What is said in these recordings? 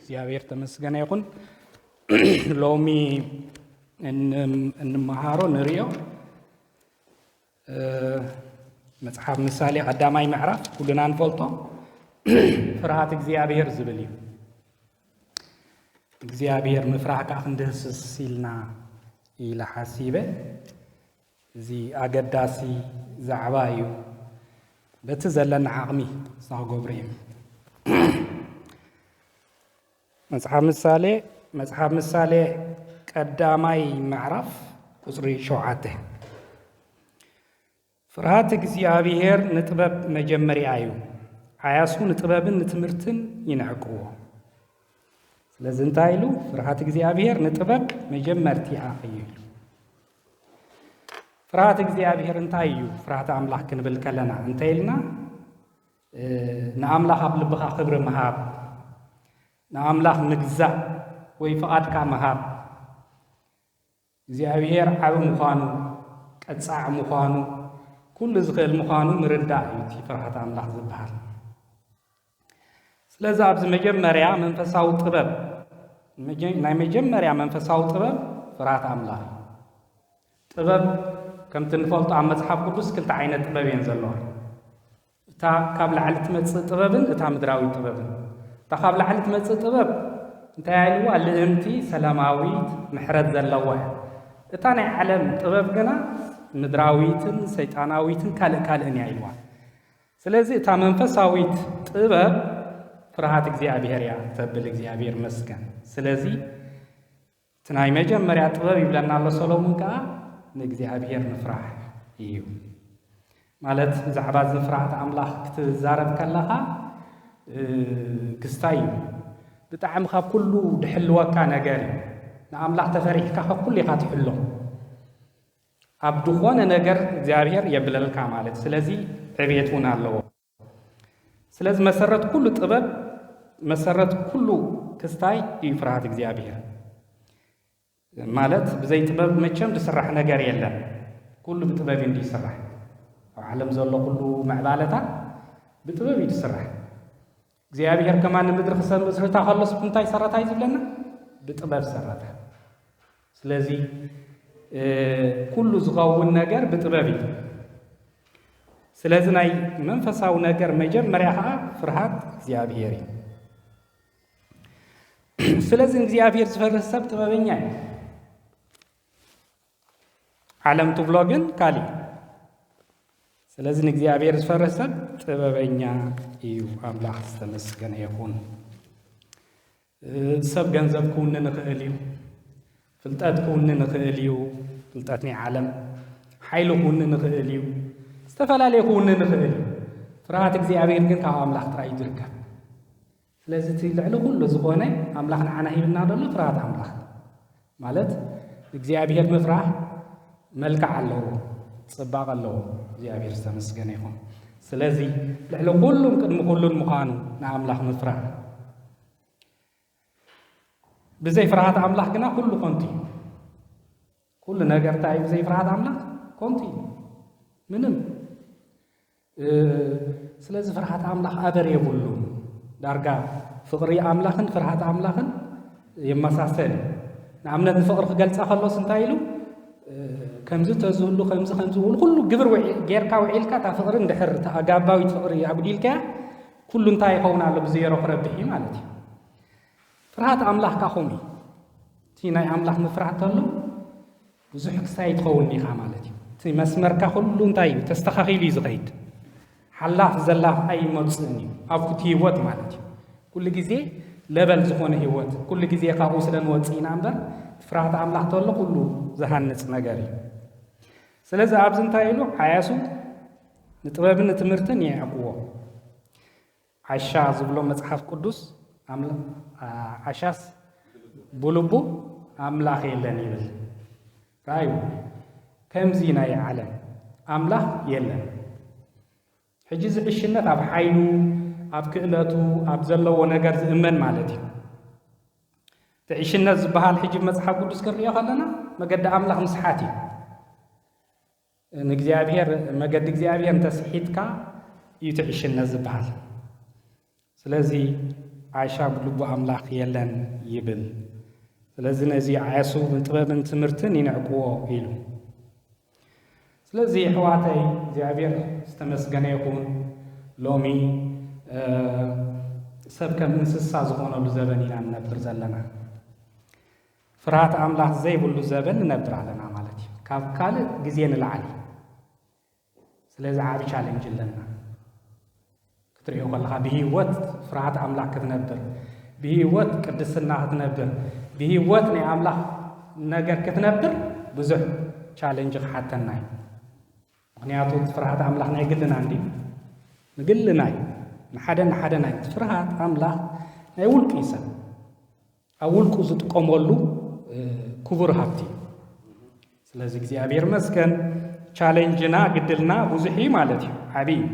እግዚኣብሔር ተመስገነ ይኹን። ሎሚ እን-፣ እንመሃሮ ንሪኦ፣ እ፣ መጽሓፍ ምሳሌ ቀዳማይ ምዕራፍ ኩልና ንፈልጦ ፍርሃት እግዚኣብሔር ዝብል እዩ። እግዚኣብሔር ምፍራህ ከዓ ክንድህስስ ኢልና ኢለ ሓሲበ። እዚ ኣገዳሲ ዛዕባ እዩ። በቲ ዘለና ዓቕሚ ንሳ ክገብሮ እዩ። መጽሓፍ ምሳሌ፣ መጽሓፍ ምሳሌ ቀዳማይ ምዕራፍ ቁጽሪ ሸውዓተ። ፍርሃት እግዚኣብሔር ንጥበብ መጀመርያ እዩ፣ ዓያሱ ንጥበብን ንትምህርትን ይንዕቅዎ። ስለዚ እንታይ ኢሉ? ፍርሃት እግዚኣብሔር ንጥበብ መጀመርቲኣ እዩ ኢሉ። ፍርሃት እግዚኣብሔር እንታይ እዩ? ፍርሃት ኣምላኽ ክንብል ከለና እንተ ኢልና፣ እ፣ ንኣምላኽ ኣብ ልብኻ ክብሪ ምሃብ፣ ንኣምላኽ ምግዛእ ወይ ፍቓድካ ምሃብ፣ እግዚኣብሔር ዓቢ ምዃኑ፣ ቀጻዕ ምዃኑ፣ ኩሉ ዝኽእል ምዃኑ ምርዳእ እዩ እቲ ፍርሃት ኣምላኽ ዝበሃል። ስለዚ ኣብዚ መጀመርያ መንፈሳዊ ጥበብ፣ መጀ-፣ ናይ መጀመርያ መንፈሳዊ ጥበብ ፍርሃት ኣምላኽ እዩ። ጥበብ ከምቲ ንፈልጦ ኣብ መጽሓፍ ቅዱስ ክልተ ዓይነት ጥበብ እየን ዘለዋ። እታ ካብ ላዕሊ ትመጽእ ጥበብን እታ ምድራዊት ጥበብን። እታ ካብ ላዕሊ ትመጽእ ጥበብ እንታይ ኢልዋ? ልእምቲ፣ ሰላማዊት፣ ምሕረት ዘለዋ እያ። እታ ናይ ዓለም ጥበብ ግና ምድራዊትን ሰይጣናዊትን ካልእ ካልእን እያ ኢልዋ። ስለዚ እታ መንፈሳዊት ጥበብ ፍርሃት እግዚኣብሔር እያ ተብል፣ እግዚኣብሔር ይመስገን። ስለዚ እቲ ናይ መጀመርያ ጥበብ ይብለና ኣሎ ሰሎሙን ከኣ ንእግዚኣብሔር ምፍራሕ እዩ። ማለት ብዛዕባ እዚ ፍርሃት ኣምላኽ ክትዛረብ ከለኻ፣ እ፣ ክስታይ እዩ። ብጣዕሚ ካብ ኩሉ ድሕልወካ ነገር እዩ። ንኣምላኽ ተፈሪሕካ ካብ ኩሉ ኢኻ ትሕሎ። ኣብ ዝኾነ ነገር እግዚኣብሔር የብለልካ ማለት። ስለዚ ዕብየት እውን ኣለዎ። ስለዚ መሰረት ኩሉ ጥበብ፣ መሰረት ኩሉ ክስታይ እዩ ፍርሃት እግዚኣብሔር። ማለት ብዘይ ጥበብ መቸም ዝስራሕ ነገር የለን። ኩሉ ብጥበብ እዩ እንዲ ይስራሕ። ኣብ ዓለም ዘሎ ኩሉ ምዕባለታት ብጥበብ እዩ ዝስራሕ። እግዚኣብሔር ከማን ንምድሪ ክሰ-፣ ክስርታ ከሎስ እንታይ ሰረታ እዩ ዝብለና? ብጥበብ ሰረታ። ስለዚ፣ እ፣ ኩሉ ዝኸውን ነገር ብጥበብ እዩ። ስለዚ ናይ መንፈሳዊ ነገር መጀመርያ ኸዓ ፍርሃት እግዚኣብሔር እዩ። ስለዚ ንእግዚኣብሔር ዝፈርህ ሰብ ጥበበኛ እዩ። ዓለም ትብሎ ግን ካሊእ። ስለዚ ንእግዚኣብሔር ዝፈርህ ሰብ ጥበበኛ እዩ። ኣምላኽ ዝተመስገነ ይኹን። እ፣ ሰብ ገንዘብ ክውንን ይኽእል እዩ። ፍልጠት ክውንን ይኽእል እዩ። ፍልጠት ናይ ዓለም ሓይሊ ክውንን ይኽእል እዩ። ዝተፈላለየ ክውንን ይኽእል እዩ። ፍርሃት እግዚኣብሔር ግን ካብ ኣምላኽ ጥራይ እዩ ዝርከብ። ስለዚ እቲ ልዕሊ ኩሉ ዝኾነ ኣምላኽ ንዓና ሂብና ዘሎ ፍርሃት ኣምላኽ ማለት እግዚኣብሔር ምፍራሕ መልክዕ ኣለዎ፣ ጽባቐ ኣለዎ። እግዚኣብሔር ዝተመስገነ ይኹን። ስለዚ ልዕሊ ኩሉን ቅድሚ ኩሉን ምዃኑ ንኣምላኽ ምፍራሕ። ብዘይ ፍርሃት ኣምላኽ ግና ኩሉ ከንቱ እዩ። ኩሉ ነገር እንታይ እዩ? ብዘይ ፍርሃት ኣምላኽ ከንቱ እዩ። ምንም። እ፣ ስለዚ ፍርሃት ኣምላኽ ኣበር የብሉን። ዳርጋ ፍቕሪ ኣምላኽን ፍርሃት ኣምላኽን የመሳሰል እዩ። ንኣብነት ንፍቕሪ ክገልጻ ከሎስ እንታይ ኢሉ? እ፣ ከምዚ ተዝህሉ፣ ከምዚ፣ ከምዚ፣ ኩሉ ግብር ውዒ-፣ ጌርካ ውዒልካ እታ ፍቕሪ እንድሕር እታ ኣጋባዊት ፍቕሪ ኣጉዲልካያ፣ ኩሉ እንታይ ይኸውን ኣሎ? ብዜሮ ክረብሕ እዩ ማለት እዩ። ፍርሃት ኣምላኽ ከኣ ከምኡ እዩ። እቲ ናይ ኣምላኽ ምፍራህ እንተሎ ብዙሕ ክሳይ ትኸውን ኢኻ ማለት እዩ። እቲ መስመርካ ኩሉ እንታይ እዩ? ተስተኻኺሉ እዩ ዝኸይድ። ሓላፍ ዘላፍ ኣይመጽእን እዩ። ኣብቲ ህይወት ማለት እዩ። ኩሉ ግዜ ለበል ዝኾነ ህይወት፣ ኩሉ ግዜ ካብኡ ስለ ንወጽእ ኢና እምበር፣ ፍርሃት ኣምላኽ እንተሎ ኩሉ ዝሃንጽ ነገር እዩ። ስለዚ ኣብዚ እንታይ ኢሉ? ዓያሱ ንጥበብን ንትምህርትን የዕቅዎ። ዓሻ ዝብሎ መጽሓፍ ቅዱስ ኣምላ-፣ ዓ-፣ ዓሻስ ብልቡ ኣምላኽ የለን ይብል። ራእዩ ከምዚ ናይ ዓለም ኣምላኽ የለን። ሕጂ እዚ ዕሽነት ኣብ ሓይሉ፣ ኣብ ክእለቱ፣ ኣብ ዘለዎ ነገር ዝእመን ማለት እዩ። እቲ ዕሽነት ዝበሃል ሕጂ መጽሓፍ ቅዱስ ክንሪኦ ከለና መገዲ ኣምላኽ ምስሓት እዩ። ንእግዚኣብሔር፣ መገዲ እግዚኣብሔር እንተስሒትካ እዩ እቲ ዕሽነት ዝበሃል። ስለዚ ዓሻ ብልቡ ኣምላኽ የለን ይብል። ስለዚ ነዚ ዓያሱ ብጥበብን ትምህርትን ይንዕቅዎ ኢሉ። ስለዚ ኣሕዋተይ እግዚኣብሔር ዝተመስገነ ይኹን። ሎሚ ሰብ ከም እንስሳ ዝኾነሉ ዘበን ኢና ንነብር ዘለና። ፍርሃት ኣምላኽ ዘይብሉ ዘበን ንነብር ኣለና ማለት እዩ፣ ካብ ካልእ ግዜ ንላዕሊ። ስለዚ ዓቢ ቻለንጅ ኣለና። ክትሪኦ ከለኻ ብህይወት ፍርሃት ኣምላኽ ክትነብር፣ ብህይወት ቅድስና ክትነብር፣ ብህይወት ናይ ኣምላኽ ነገር ክትነብር ብዙሕ ቻለንጅ ክሓተና እዩ። ምኽንያቱ እቲ ፍርሃት ኣምላኽ ናይ ግልና እንዲ ንግልና እዩ፣ ንሓደ ንሓደና እዩ። እቲ ፍርሃት ኣምላኽ ናይ ውልቂ እዩ። ሰብ ኣብ ውልቁ ዝጥቀመሉ ክቡር ሃብቲ እዩ። ስለዚ እግዚኣብሔር መስገን ቻሌንጅና ግድልና ብዙሕ እዩ ማለት እዩ፣ ዓብዪ እዩ።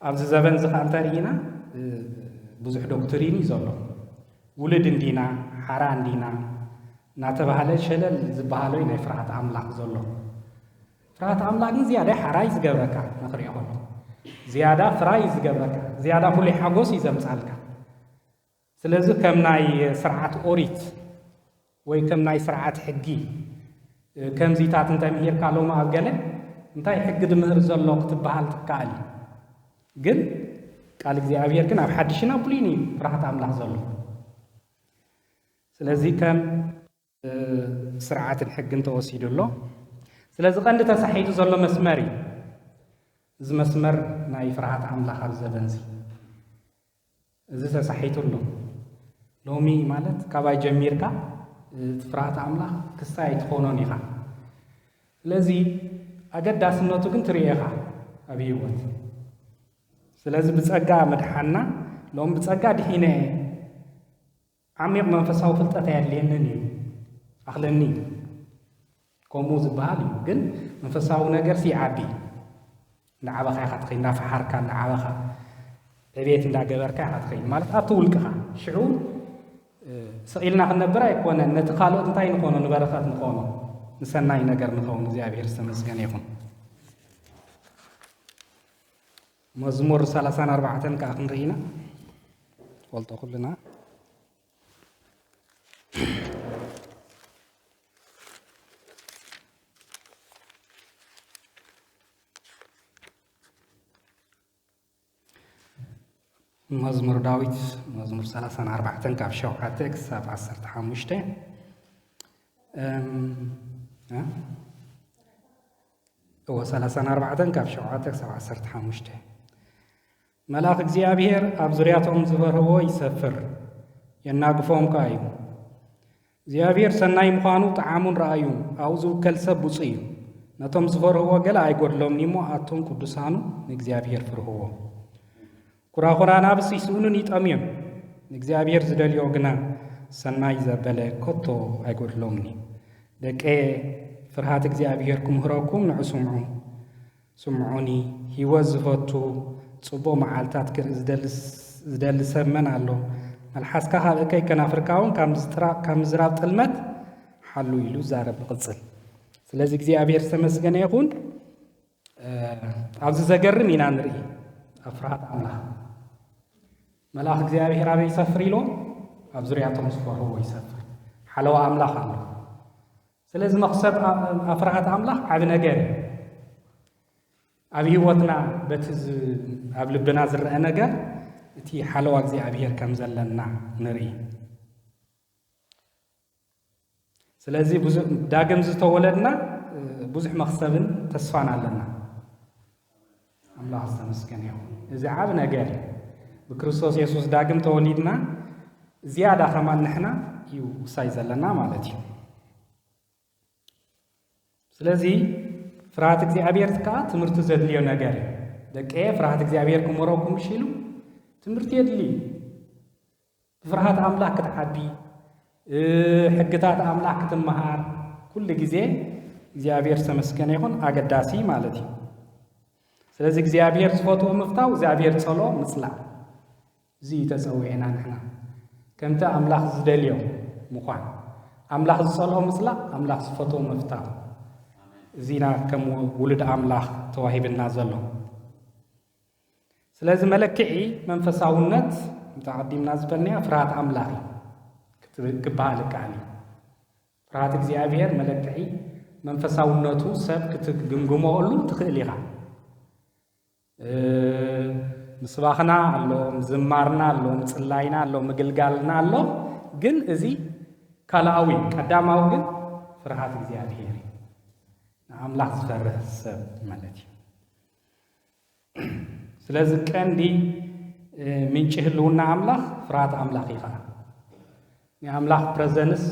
ኣብዚ ዘበን እዚ ከዓ እንታይ ርኢና? ብዙሕ ዶክትሪን እዩ ዘሎ። ውሉድ እንዲና፣ ሓራ እንዲና እናተባህለ ሸለል ዝበሃሎ እዩ ናይ ፍርሃት ኣምላኽ ዘሎ። ፍርሃት ኣምላኽ ግን ዝያዳ ሓራይ ዝገብረካ፣ ንክሪኦ ከሎ ዝያዳ ፍራይ ዝገብረካ፣ ዝያዳ ፍሉይ ሓጎስ እዩ ዘምፃልካ። ስለዚ ከም ናይ ስርዓት ኦሪት ወይ ከም ናይ ስርዓት ሕጊ ከምዚታት እንተምሂርካ ሎሚ ኣብ ገለ እንታይ ሕጊ ድምህር ዘሎ ክትበሃል ትከኣል እዩ። ግን ቃል እግዚኣብሔር ግን ኣብ ሓድሽና ብሉይን እዩ ፍርሃት ኣምላኽ ዘሎ። ስለዚ ከም ስርዓትን ሕግን ተወሲዱ ኣሎ። ስለዚ ቀንዲ ተሳሒቱ ዘሎ መስመር እዩ። እዚ መስመር ናይ ፍርሃት ኣምላኽ ኣብ ዘበንዚ እዚ ተሳሒቱ ኣሎ። ሎሚ ማለት ካባይ ጀሚርካ እቲ ፍርሃት ኣምላኽ ክሳይ ኣይትኾኖን ኢኻ። ስለዚ ኣገዳስነቱ ግን ትርእዮ ኢኻ ኣብ ህይወት። ስለዚ ብጸጋ መድሓና፣ ሎም ብጸጋ ድሒነ፣ ዓሚቕ መንፈሳዊ ፍልጠት ኣየድልየንን እዩ፣ ኣኽለኒ እዩ። ከምኡ ዝበሃል እዩ። ግን መንፈሳዊ ነገር ሲ ዓቢ፣ እንዳዓበኻ ኢኻ ትኸይድ፣ እንዳፈሓርካ፣ እንዳዓበኻ፣ ዕቤት እንዳገበርካ ኢኻ ትኸይድ። ማለት ኣብቲ ውልቅኻ። ሽዑ ስቕ ኢልና ክንነብር ኣይኮነን፣ ነቲ ካልኦት እንታይ ንኾኖ? ንበረኸት ንኾኖ፣ ንሰናይ ነገር ንኸውን። እግዚኣብሔር ዝተመስገነ ይኹን። መዝሙር ሰላሳን ኣርባዕተን ከዓ ክንርኢ ኢና። ፈልጦ ኩልና። መዝሙር ዳዊት፣ መዝሙር ሰላሳን ኣርባዕተን ካብ ሸውዓተ ክሳብ ዓሰርተ ሓሙሽተ። እም፣ እ? እወ፣ ሰላሳን ኣርባዕተን ካብ ሸውዓተ ክሳብ ዓሰርተ ሓሙሽተ። መልኣኽ እግዚኣብሔር ኣብ ዙርያቶም ዝፈርህዎ ይሰፍር፣ የናግፎም ከኣ እዩ። እግዚኣብሔር ሰናይ ምዃኑ ጠዓሙን ረኣዩን፣ ኣብኡ ዝውከል ሰብ ብፁዕ እዩ። ነቶም ዝፈርህዎ ገለ ኣይጎድሎምን እሞ፣ ኣቱም ቅዱሳኑ ንእግዚኣብሔር ፍርህዎ። ኩራኹራ ኣናብስ ይስእኑን ይጠምዩን፣ ንእግዚኣብሔር ዝደልዮ ግና ሰናይ ዘበለ ከቶ ኣይጎድሎምን እዩ። ደቀየ፣ ፍርሃት እግዚኣብሔር ክምህረኩም ንዑ ስምዑ። ስምዑኒ፣ ህይወት ዝፈቱ፣ ጽቡቕ መዓልታት ክርኢ ዝደሊ ስ-፣ ዝደሊ ሰብ መን ኣሎ? መልሓስካ ካብ እከይ ከናፍርካ እውን ካብ ምዝጥራ-፣ ካብ ምዝራብ ጥልመት ሓሉ ኢሉ ዛረብ ይቕጽል። ስለዚ እግዚኣብሔር ዝተመስገነ ይኹን። እ፣ ኣብዚ ዘገርም ኢና ንርኢ፣ ኣብ ፍርሃት ኣምላኽ። መልኣኽ እግዚኣብሔር ኣበይ ይሰፍር ኢልዎ? ኣብ ዙርያቶም ዝፈርህዎ ይሰፍር። ሓለዋ ኣምላኽ ኣሎ። ስለዚ መኽሰብ ኣ-፣ ኣብ ፍርሃት ኣምላኽ ዓቢ ነገር እዩ። ኣብ ህይወትና በቲ ዝ-፣ ኣብ ልብና ዝረአ ነገር እቲ ሓለዋ እግዚኣብሔር ከም ዘለና ንርኢ። ስለዚ ብዙ-፣ ዳግም ዝተወለድና፣ እ፣ ብዙሕ መኽሰብን ተስፋን ኣለና። ኣምላኽ ዝተመስገነ ይኹን። እዚ ዓቢ ነገር እዩ። ብክርስቶስ የሱስ ዳግም ተወሊድና ዝያዳ ከማን ንሕና እዩ ውሳይ ዘለና ማለት እዩ። ስለዚ ፍርሃት እግዚኣብሔር ከኣ ትምህርቲ ዘድልዮ ነገር እዩ። ደቀየ፣ ፍርሃት እግዚኣብሔር ክምህረኩም ምሽ ኢሉ ትምህርቲ የድሊ እዩ። ብፍርሃት ኣምላኽ ክትዓቢ፣ እ፣ ሕግታት ኣምላኽ ክትመሃር ኩሉ ግዜ እግዚኣብሔር ዝተመስገነ ይኹን ኣገዳሲ ማለት እዩ። ስለዚ እግዚኣብሔር ዝፈትዎ ምፍታው፣ እግዚኣብሔር ዝጸልኦ ምጽላእ። እዚ እዩ ተጸዊዕና ንሕና። ከምቲ ኣምላኽ ዝደልዮ ምዃን። ኣምላኽ ዝጸልኦ ምጽላእ፣ ኣምላኽ ዝፈትዎ ምፍታው። እዚና ከም ውሉድ ኣምላኽ ተዋሂብና ዘሎ። ስለዚ መለክዒ መንፈሳውነት፣ እንተ ኣቐዲምና ዝበልናዮ ፍርሃት ኣምላኽ እዩ ክትብ-፣ ክበሃል ይከኣል እዩ። ፍርሃት እግዚኣብሔር መለክዒ መንፈሳውነቱ ሰብ ክትግምግመሉ ትኽእል ኢኻ። እ፣ ምስባኽና ኣሎ፣ ምዝማርና ኣሎ፣ ምጽላይና ኣሎ፣ ምግልጋልና ኣሎ። ግን እዚ ካልኣዊ፣ ቀዳማዊ ግን ፍርሃት እግዚኣብሔር እዩ። ንኣምላኽ ዝፈርህ ሰብ ማለት እዩ። ስለዚ ቀንዲ፣ እ፣ ምንጪ ህልውና ኣምላኽ ፍርሃት ኣምላኽ እዩ ኸዓ። ናይ ኣምላኽ ፕረዘንስ፣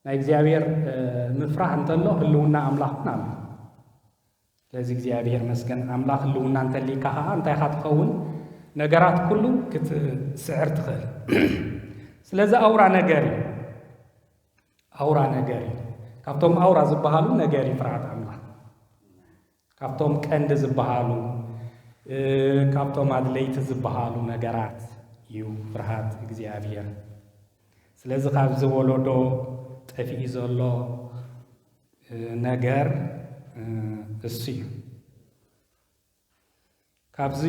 ናይ እግዚኣብሔር፣ እ፣ ምፍራህ እንተሎ ህልውና ኣምላኽ እውን ኣሎ። ስለዚ እግዚኣብሔር መስገን። ኣምላኽ ህልውና እንተሊካ ኸዓ እንታይ ኢኻ ትኸውን? ነገራት ኩሉ ክትስዕር ትኽእል። ስለዚ ኣውራ ነገር እዩ። ኣውራ ነገር እዩ። ካብቶም ኣውራ ዝበሃሉ ነገር እዩ ፍርሃት ኣምላኽ። ካብቶም ቀንዲ ዝበሃሉ፣ እ፣ ካብቶም ኣድለይቲ ዝበሃሉ ነገራት እዩ ፍርሃት እግዚኣብሔር። ስለዚ ካብዚ ወለዶ ጠፊኡ ዘሎ፣ እ፣ ነገር፣ እ፣ እሱ እዩ። ካብዚ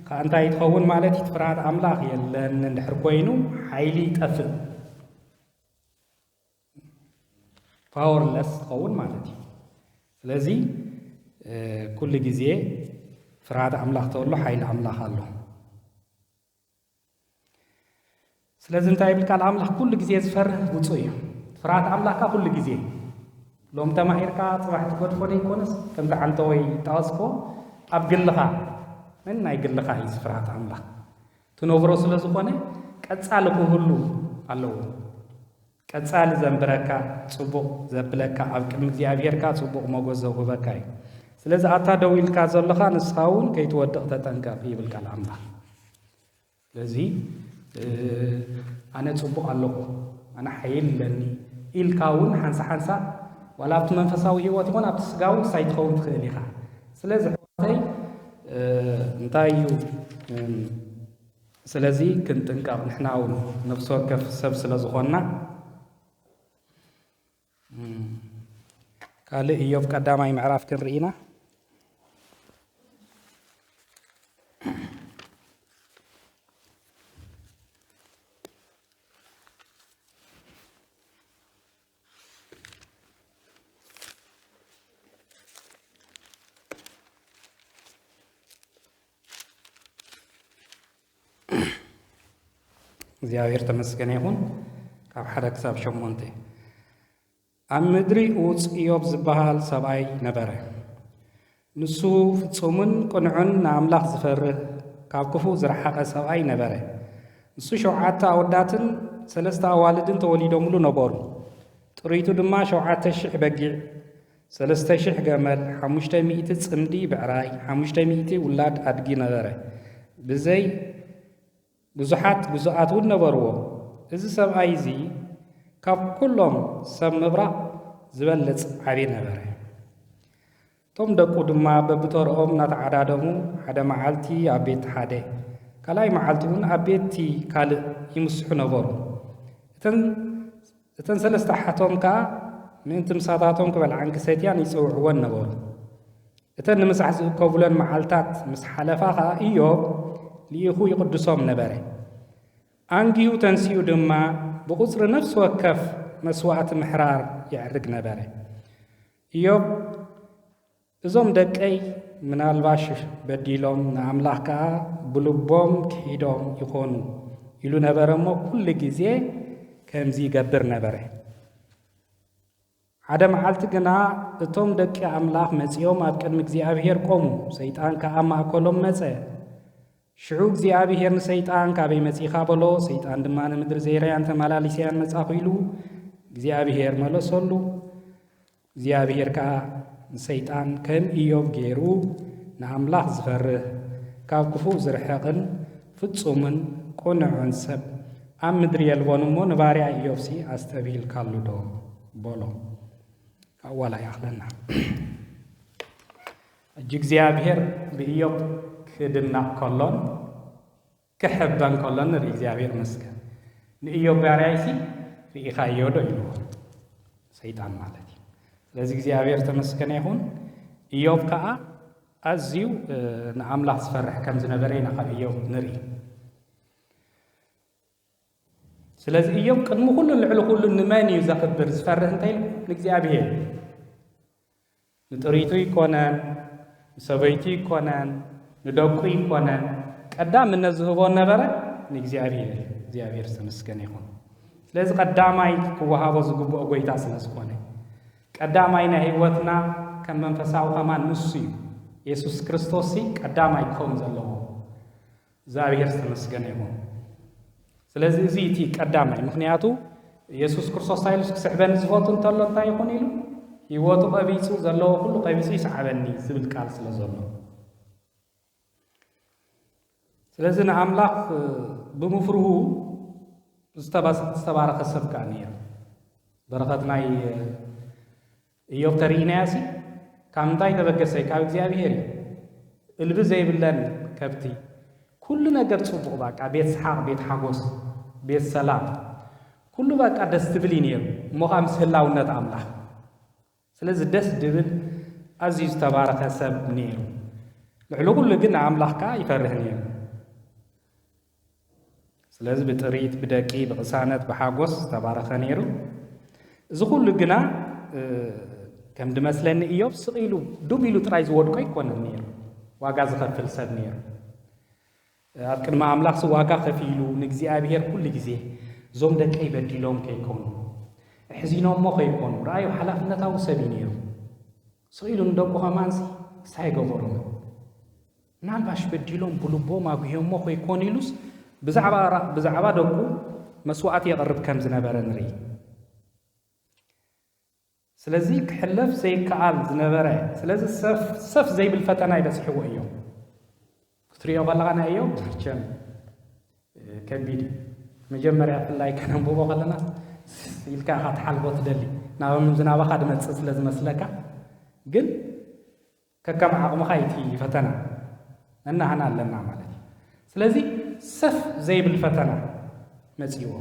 ከኣ እንታይ ትኸውን ማለት እዩ? ፍርሃት ኣምላኽ የለን እንድሕር ኮይኑ ሓይሊ ይጠፍእ። ፓወርለስ ትኸውን ማለት እዩ። ስለዚ፣ እ፣ ኩሉ ግዜ ፍርሃት ኣምላኽ ተሎ ሓይሊ ኣምላኽ ኣሎ። ስለዚ እንታይ ይብል ቃል ኣምላኽ? ኩሉ ግዜ ዝፈርህ ብፁዕ እዩ። ፍርሃት ኣምላኽካ ኩሉ ግዜ። ሎም ተማሂርካ ጽባሕ ትገድፎ ዘይኮነስ፣ ከምቲ ዓንተወይ ይጣወስኮ ኣብ ግልኻ፣ ነናይ ግልኻ እዩ እዚ ፍርሃት ኣምላኽ። ትነብሮ ስለ ዝኾነ ቀጻሊ ክህሉ ኣለዎ። ቀጻሊ ዘንብረካ፣ ጽቡቕ ዘብለካ፣ ኣብ ቅድሚ እግዚኣብሔር ከኣ ጽቡቕ ሞገስ ዘውህበካ እዩ። ስለዚ ኣታ ደው ኢልካ ዘለኻ ንስኻ እውን ከይትወድቕ ተጠንቀቕ ይብል ቃል ኣምላኽ። ስለዚ፣ እ፣ ኣነ ጽቡቕ ኣለኹ፣ ኣነ ሓይል ኣለኒ ኢልካ እውን ሓንሳ ሓንሳ ዋላ ኣብቲ መንፈሳዊ ህይወት ይኹን ኣብቲ ስጋዊ ክሳይ ትኸውን ትኽእል ኢኻ። ስለዚ ኣሕዋተይ፣ እ፣ እንታይ እዩ፣ እም፣ ስለዚ ክንጥንቀቕ ንሕና እውን ነፍሲ ወከፍ ሰብ ስለ ዝኾንና። እም፣ ካልእ ኢዮብ ቀዳማይ ምዕራፍ ክንርኢ ኢና። እግዚኣብሔር ተመስገነ ይኹን። ካብ ሓደ ክሳብ ሸሞንተ። ኣብ ምድሪ ኡጽ ኢዮብ ዝበሃል ሰብኣይ ነበረ። ንሱ ፍጹምን ቅኑዕን ንኣምላኽ ዝፈርህ ካብ ክፉእ ዝረሓቐ ሰብኣይ ነበረ። ንሱ ሸውዓተ ኣወዳትን ሰለስተ ኣዋልድን ተወሊዶምሉ ነበሩ። ጥሪቱ ድማ ሸውዓተ ሽሕ በጊዕ፣ ሰለስተ ሽሕ ገመል፣ ሓሙሽተ ሚእቲ ጽምዲ ብዕራይ፣ ሓሙሽተ ሚእቲ ውላድ ኣድጊ ነበረ። ብዘይ ብዙሓት ግዙኣት እውን ነበርዎ። እዚ ሰብኣይ እዚ ካብ ኩሎም ሰብ ምብራቕ ዝበልጽ ዓቢ ነበረ። እቶም ደቁ ድማ በብተርኦም እናተዓዳደሙ ሓደ መዓልቲ ኣብ ቤት ሓደ፣ ካልኣይ መዓልቲ እውን ኣብ ቤት እቲ ካልእ ይምስሑ ነበሩ። እተን፣ እተን ሰለስተ ኣሓቶም ከኣ ምእንቲ ምሳታቶም ክበልዓን ክሰትያን ይጽውዕወን ነበሩ። እተን ንምሳሕ ዝእከቡለን መዓልታት ምስ ሓለፋ ኸኣ ኢዮብ ልኢኹ ይቕድሶም ነበረ። ኣንጊሁ ተንሲኡ ድማ ብቑጽሪ ነፍሲ ወከፍ መስዋእቲ ምሕራር የዕርግ ነበረ። ኢዮብ፣ እዞም ደቀይ ምናልባሽ በዲሎም፣ ንኣምላኽ ከኣ ብልቦም ክሒዶም ይኾኑ ኢሉ ነበረ እሞ፣ ኩሉ ግዜ ከምዚ ይገብር ነበረ። ሓደ መዓልቲ ግና እቶም ደቂ ኣምላኽ መጺኦም ኣብ ቅድሚ እግዚኣብሄር ቆሙ። ሰይጣን ከኣ ኣብ ማእከሎም መጸ። ሽዑ እግዚኣብሄር ንሰይጣን፣ "ካበይ መጺኻ?" በሎ። ሰይጣን ድማ፣ "ንምድሪ ዘይርያን ተመላሊስያን መጻኹ" ኢሉ እግዚኣብሄር መለሰሉ። እግዚኣብሄር ከኣ ንሰይጣን፣ "ከም ኢዮብ ገይሩ ንኣምላኽ ዝፈርህ፣ ካብ ክፉእ ዝርሕቕን ፍጹምን ቅኑዕን ሰብ ኣብ ምድሪ የልቦን እሞ፣ ንባርያ ኢዮብሲ ኣስተብሂልካሉ ዶ?" በሎ። ኣዋላ ይኣኽለና። ሕጂ እግዚኣብሄር ብኢዮብ ክድነቕ ከሎን ክሕበን ከሎን ንርኢ። እግዚኣብሄር ይመስገን። ንኢዮብ ባርያይሲ ርኢኻዮ ዶ ኢልዎ፣ ሰይጣን ማለት እዩ። ስለዚ እግዚኣብሄር ተመስገነ ይኹን። ኢዮብ ከኣ ኣዝዩ ንኣምላኽ ዝፈርሕ ከም ዝነበረ ኢና ካብ እዮብ ንርኢ። ስለዚ እዮብ ቅድሚ ኩሉ ልዕሊ ኩሉ ንመን እዩ ዘኽብር ዝፈርህ እንታይ ኢልኩም? ንእግዚኣብሔር። ንጥሪቱ ይኮነን፣ ንሰበይቱ ይኮነን፣ ንደቁ ይኮነን፣ ቀዳምነት ዝህቦ ነበረ ንእግዚኣብሔር። እግዚኣብሔር ዝተመስገነ ይኹን። ስለዚ ቀዳማይ ክወሃቦ ዝግብኦ ጎይታ ስለ ዝኾነ፣ ቀዳማይ ናይ ህይወትና ከም መንፈሳዊ ከማን ንሱ እዩ። የሱስ ክርስቶስ ቀዳማይ ክኸውን ዘለዎ። እግዚኣብሔር ዝተመስገነ ይኹን። ስለዚ እዚ እቲ ቀዳማይ፣ ምኽንያቱ የሱስ ክርስቶስ ኢሉስ ክስዕበኒ ዝፈቱ እንተሎ እንታይ ይኹን ኢሉ፣ ህይወቱ ቀቢጹ፣ ዘለዎ ኩሉ ቀቢጹ ይስዓበኒ ዝብል ቃል ስለ ዘሎ። ስለዚ ንኣምላኽ ብምፍርሁ ዝተባስ-፣ ዝተባረኸ ሰብ ከኣ ነይሩ። በረኸት ናይ እዮብ ተርእይናያሲ ካብ ምንታይ ተበገሰ? ካብ እግዚኣብሔር እዩ። እልቢ ዘይብለን ከብቲ፣ ኩሉ ነገር ጽቡቕ፣ በቃ ቤት ሰሓቕ፣ ቤት ሓጎስ፣ ቤት ሰላም፣ ኩሉ በቃ ደስ ትብል እዩ ነይሩ። እሞ ኸኣ ምስ ህላውነት ኣምላኽ። ስለዚ ደስ ድብል ኣዝዩ ዝተባረኸ ሰብ ነይሩ። ልዕሊ ኩሉ ግን ንኣምላኽ ከኣ ይፈርህ ነይሩ። ስለዚ ብጥሪት፣ ብደቂ፣ ብቕሳነት፣ ብሓጎስ ዝተባረኸ ነይሩ። እዚ ኩሉ ግና፣ እ፣ ከም ድመስለኒ እዮብ ስቕ ኢሉ ዱብ ኢሉ ጥራይ ዝወድቆ ኣይኮነን ነይሩ። ዋጋ ዝኸፍል ሰብ ነይሩ። ኣብ ቅድሚ ኣምላኽሲ ዋጋ ከፊሉ ንእግዚኣብሔር ኩሉ ግዜ እዞም ደቀይ በዲሎም ከይኮኑ፣ ኣሕዚኖሞ ከይኮኑ፣ ረኣዩ ሓላፍነታዊ ሰብ እዩ ነይሩ። ስቕ ኢሉ ንደቁ ከማንሲ ክሳይ ገበሮም። ምናልባሽ በዲሎም ብልቦም ኣጉህዮሞ ከይኮኑ ኢሉስ ብዛዕባ ራ-፣ ብዛዕባ ደቁ መስዋዕቲ የቕርብ ከም ዝነበረ ንርኢ። ስለዚ ክሕለፍ ዘይከኣል ዝነበረ፣ ስለዚ ሰፍ፣ ሰፍ ዘይብል ፈተና ይበጽሕዎ እዮም። ክትሪኦ ከለኻ ናይ እዮም መቸም፣ እ፣ ከቢድ እዩ። መጀመርያ ብፍላይ ከነንብቦ ከለና ኢልካ ኢኻ ትሓልፎ ትደሊ። ናብ ምዝናባኻ ድመጽእ ስለ ዝመስለካ፣ ግን ከከም ዓቕምኻ እዩ እቲ ፈተና። ነናህና ኣለና ማለት እዩ። ስለዚ ሰፍ ዘይብል ፈተና መጺዎ።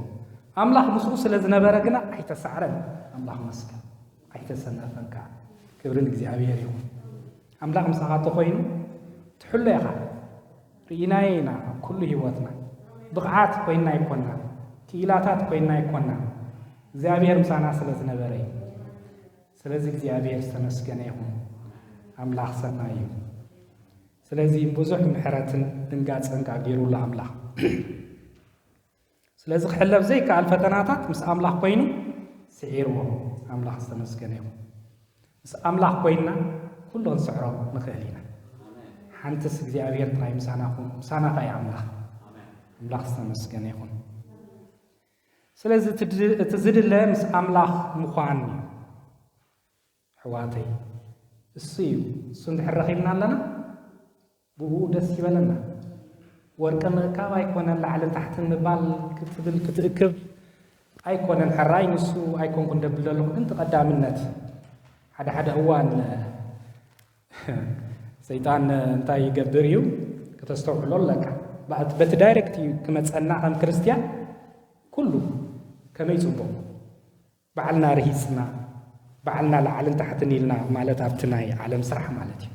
ኣምላኽ ምስኡ ስለ ዝነበረ ግና ኣይተሳዕረን። ኣምላኽ መስገን። ኣይተሰነፈን ከኣ። ክብሪ ንእግዚኣብሔር ይኹን። ኣምላኽ ምሳኻ ተኾይኑ ትሕሎ ኢኻ። ርኢናዮ ኢና ኣብ ኩሉ ህይወትና። ብቕዓት ኮይንና ኣይኮንናን። ክኢላታት ኮይንና ኣይኮንናን። እግዚኣብሔር ምሳና ስለ ዝነበረ እዩ። ስለዚ እግዚኣብሔር ዝተመስገነ ይኹን። ኣምላኽ ሰናይ እዩ። ስለዚ ብዙሕ ምሕረትን ድንጋጸን ከኣ ገይሩሉ ኣምላኽ። ስለዚ ክሕለፍ ዘይከኣል ፈተናታት ምስ ኣምላኽ ኮይኑ ስዒርዎ። ኣምላኽ ዝተመስገነ ይኹን። ምስ ኣምላኽ ኮይንና ኩሉ ክንስዕሮ ንኽእል ኢና። ሓንትስ እግዚኣብሔር ጥራይ ምሳና ኩን፣ ምሳና ከኣ እዩ ኣምላኽ። ኣምላኽ ዝተመስገነ ይኹን። ስለዚ እቲ ድ-፣ እቲ ዝድለ ምስ ኣምላኽ ምዃን እዩ። ኣሕዋተይ፣ እሱ እዩ። እሱ እንድሕር ረኺብና ኣለና፣ ብኡ ደስ ይበለና። ወርቂ ምእካብ ኣይኮነን፣ ላዕልን ታሕትን ምባል ክትብል ክትእክብ ኣይኮነን። ሕራይ ንሱ ኣይኮንኩን ደብል ዘለኹ፣ ግን እቲ ቀዳምነት ሓደ ሓደ እዋን ሰይጣን እንታይ ይገብር እዩ? ከተስተውዕሎ ኣለካ። በቲ ዳይሬክት እዩ ክመጸና ከም ክርስትያን ኩሉ ከመይ ጽቡቕ። ባዕልና ርሂጽና፣ ባዕልና ላዕልን ታሕትን ኢልና ማለት ኣብቲ ናይ ዓለም ስራሕ ማለት እዩ።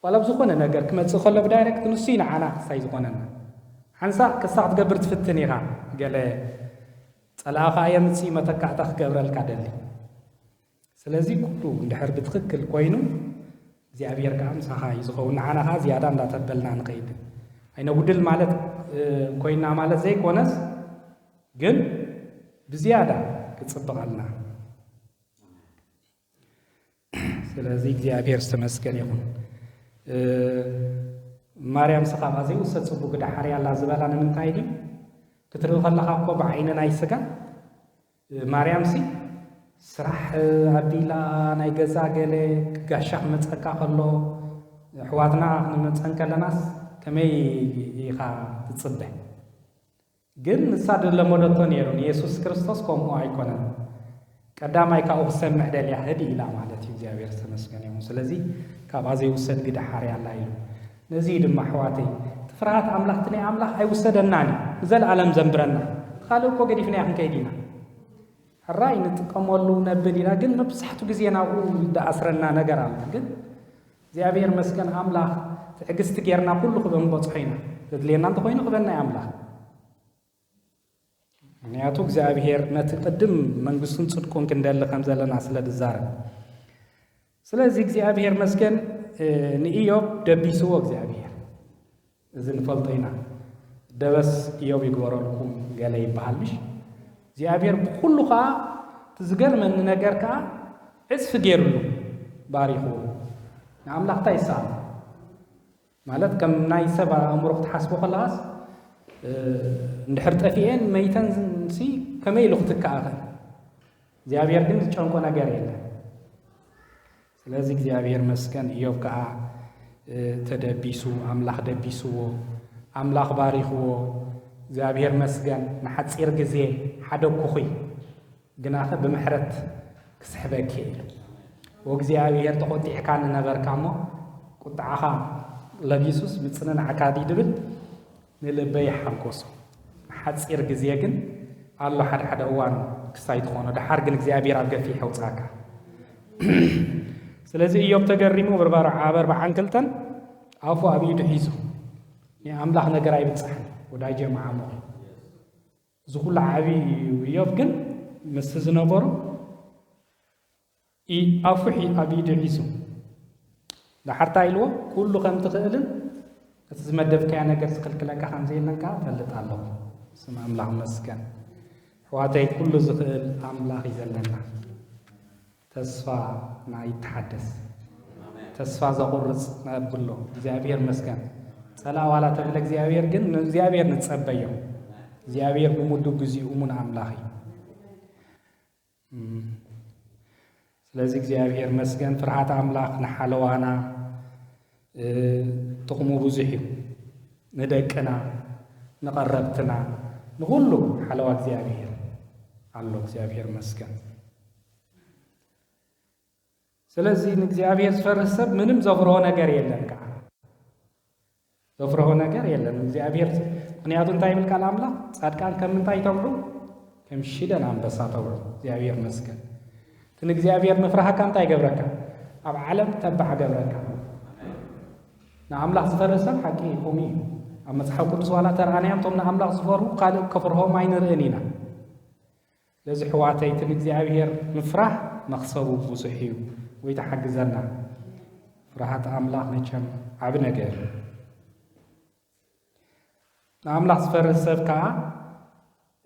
ዋላ ኣብ ዝኾነ ነገር ክመጽእ ከሎ ብዳይሬክት ንሱ እዩ ንዓና ክሳይ ዝኾነና። ሓንሳእ ክሳ ክትገብር ትፍትን ኢኻ፣ ገለ ጸላእኻ የምጽእ መተካእታ ክገብረልካ ደሊ። ስለዚ ኩሉ እንድሕር ብትኽክል ኮይኑ እግዚኣብሔር ከኣ ምሳኻ እዩ ዝኸውን። ንዓና ከኣ ዝያዳ እንዳተበልና ንኸይድ። ኣይነጉድል ማለት፣ እ፣ ኮይና ማለት ዘይኮነስ ግን ብዝያዳ ክጽብቐልና። ስለዚ እግዚኣብሔር ዝተመስገን ይኹን። እ፣ ማርያም ስኻ ኣብኣ ዘይውሰድ ጽቡቕ ግዳ ሓርያ ኣላ ዝበላ ንምንታይ ድዩ? ክትርኢ ከለኻ እኮ ብዓይኒ ናይ ስጋ፣ እ፣ ማርያምሲ ስራሕ ኣቢላ ናይ ገዛ ገለ ጋሻ ክመጸካ ከሎ ኣሕዋትና ክንመጸን ከለናስ ከመይ ኢኻ ትጽበ? ግን ንሳ ዝለመደቶ ነይሩ። ንየሱስ ክርስቶስ ከምኡ ኣይኮነን። ቀዳማይ ካብኡ ክሰምዕ ደልያ ህድእ ኢላ ማለት እዩ። እግዚኣብሔር ዝተመስገነ ይኹን። ስለዚ ካብኣ ዘይውሰድ ግዳ ሓርያ ኣላ ኢሉ። ነዚ እዩ ድማ ኣሕዋተይ፣ እቲ ፍርሃት ኣምላኽ፣ እቲ ናይ ኣምላኽ ኣይውሰደናን እዩ። ንዘለኣለም ዘንብረና። እቲ ካልእ እኮ ገዲፍናዮ ክንከይድ ኢና። ሕራይ ንጥቀመሉ ነብል ኢና፣ ግን መብዛሕትኡ ግዜ ናብኡ ዝኣስረና ነገር ኣሎ። ግን እግዚኣብሔር መስገን ኣምላኽ ትዕግስቲ ጌርና ኩሉ ክበንበጽሖ ኢና። ዘድልየና እንተኾይኑ ክበና እዩ ኣምላኽ። ምክንያቱ እግዚኣብሔር ነቲ ቅድም መንግስቱን ጽድቁን ክንደሊ ከም ዘለና ስለ ዝዛረብ። ስለዚ እግዚኣብሔር መስገን፣ እ፣ ንኢዮብ ደቢስዎ እግዚኣብሔር። እዚ ንፈልጦ ኢና። ደበስ ኢዮብ ይግበረልኩም ገለ ይበሃል ምሽ? እግዚኣብሔር ብኩሉ ከኣ እቲ ዝገርመኒ ነገር ከኣ ዕጽፊ ገይርሉ ባሪኽዎ። ንኣምላኽ እንታይ ይሰኣኖ? ማለት ከም ናይ ሰብ ኣእምሮ ክትሓስቦ ከለኻስ፣ እ፣ እንድሕር ጠፊኤን መይተን ሲ ከመይ ኢሉ ክትከኣኸን? እግዚኣብሔር ግን ዝጨንቆ ነገር የለን። ስለዚ እግዚኣብሔር መስገን፣ ኢዮብ ከኣ፣ እ፣ ተደቢሱ፣ ኣምላኽ ደቢስዎ፣ ኣምላኽ ባሪኽዎ። እግዚኣብሔር መስገን፣ ንሓጺር ግዜ ሓደግኩኺ፣ ግናኸ ብምሕረት ክስሕበኪ እየ። ወእግዚኣብሔር ተቖጢዕካኒ ነበርካ እሞ፣ ቁጥዓኻ ለቢሱስ ምጽንናዕካ ድዩ ድብል ንልበይ ይሓጎሶ። ንሓጺር ግዜ ግን ኣሎ፣ ሓደ ሓደ እዋን ክሳይ ትኾኖ፣ ደሓር ግን እግዚኣብሔር ኣብ ገፊሕ የውጻካ። ስለዚ ኢዮብ ተገሪሙ፣ በርባሮ ዓብ ኣርባዓን ክልተን ኣፉ ኣብ ኢዱ ሒዙ፣ ናይ ኣምላኽ ነገር ኣይብጻሕን፣ ወዳጀ መዓሙቕ እዩ። እዚ ኩሉ ዓቢ እዩ። ኢዮብ ግን ምስ ዝነበሩ ኢ-፣ ኣፉ ሒ-፣ ኣብ ኢዱ ሒዙ ደሓር እንታይ ኢልዎ? ኩሉ ከም ትኽእልን እቲ ዝመደብካዮ ነገር ዝኽልክለካ ከም ዘየለን ከኣ እፈልጥ ኣለኹ። ስም ኣምላኽ መስገን። ኣሕዋተይ፣ ኩሉ ዝኽእል ኣምላኽ እዩ ዘለና። ተስፋና ይተሓደስ። ተስፋ ዘቑርጽ ነብሎ። እግዚኣብሔር መስገን። ጸላእ ዋላ ተብለ እግዚኣብሔር ግን ንእግዚኣብሔር ንጸበዮ። እግዚኣብሔር ብምሉእ ግዜኡ እሙን ኣምላኽ እዩ። እም። ስለዚ እግዚኣብሔር መስገን። ፍርሃት ኣምላኽ ንሓለዋና፣ እ፣ ጥቕሙ ብዙሕ እዩ። ንደቅና፣ ንቐረብትና፣ ንኹሉ ሓለዋ እግዚኣብሔር ኣሎ። እግዚኣብሔር መስገን። ስለዚ ንእግዚኣብሔር ዝፈርህ ሰብ ምንም ዘፍርሆ ነገር የለን ከዓ። ዘፍርሆ ነገር የለን እግዚኣብሔር። ምክንያቱ እንታይ ይብል ቃል ኣምላኽ? ጻድቃን ከም ምንታይ ተብዑ? ከም ሽደን ኣንበሳ ተብዑ። እግዚኣብሔር መስገን። እቲ ንእግዚኣብሔር ምፍራህካ እንታይ ይገብረካ? ኣብ ዓለም ተባዕ ገብረካ። ንኣምላኽ ዝፈርህ ሰብ ሓቂ ከምኡ እዩ። ኣብ መጽሓፍ ቅዱስ ዋላ ተረኣናዮም፣ እቶም ንኣምላኽ ዝፈርሁ ካልእ ከፍርሆም ኣይንርእን ኢና። ስለዚ ኣሕዋተይ፣ እቲ ንእግዚኣብሔር ምፍራህ መኽሰቡ ብዙሕ እዩ። ጎይታ ሓግዘና። ፍርሃት ኣምላኽ መቸም ዓቢ ነገር እዩ። ንኣምላኽ ዝፈርህ ሰብ ከኣ፣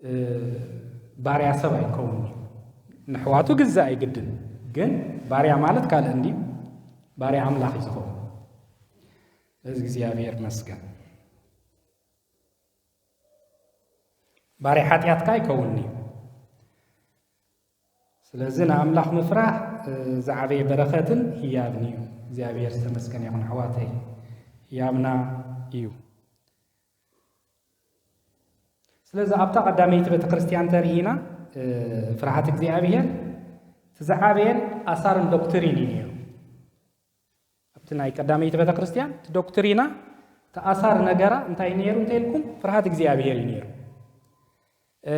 እ፣ ባርያ ሰብ ኣይከውንን እዩ። ንኣሕዋቱ ግዛእ ኣይግድን። ግን ባርያ ማለት ካልእ እንድዩ፣ ባርያ ኣምላኽ እዩ ዝኸውን። ስለዚ እግዚኣብሔር መስገን። ባርያ ሓጢኣት ከኣ ኣይከውንን እዩ። ስለዚ ንኣምላኽ ምፍራህ፣ እ፣ ዝዓበየ በረኸትን ህያብን እዩ። እግዚኣብሔር ዝተመስገነ ይኹን ኣሕዋተይ፣ ህያብና እዩ። ስለዚ ኣብታ ቀዳመይቲ ቤተ ክርስቲያን ተርኢና፣ እ፣ ፍርሃት እግዚኣብሔር እቲ ዝዓበየን ኣሳርን ዶክትሪን እዩ ነይሩ። ኣብቲ ናይ ቀዳመይቲ ቤተ ክርስቲያን እቲ ዶክትሪና፣ እቲ ኣሳር ነገራ እንታይ ነይሩ እንተኢልኩም፣ ፍርሃት እግዚኣብሔር እዩ ነይሩ። እ፣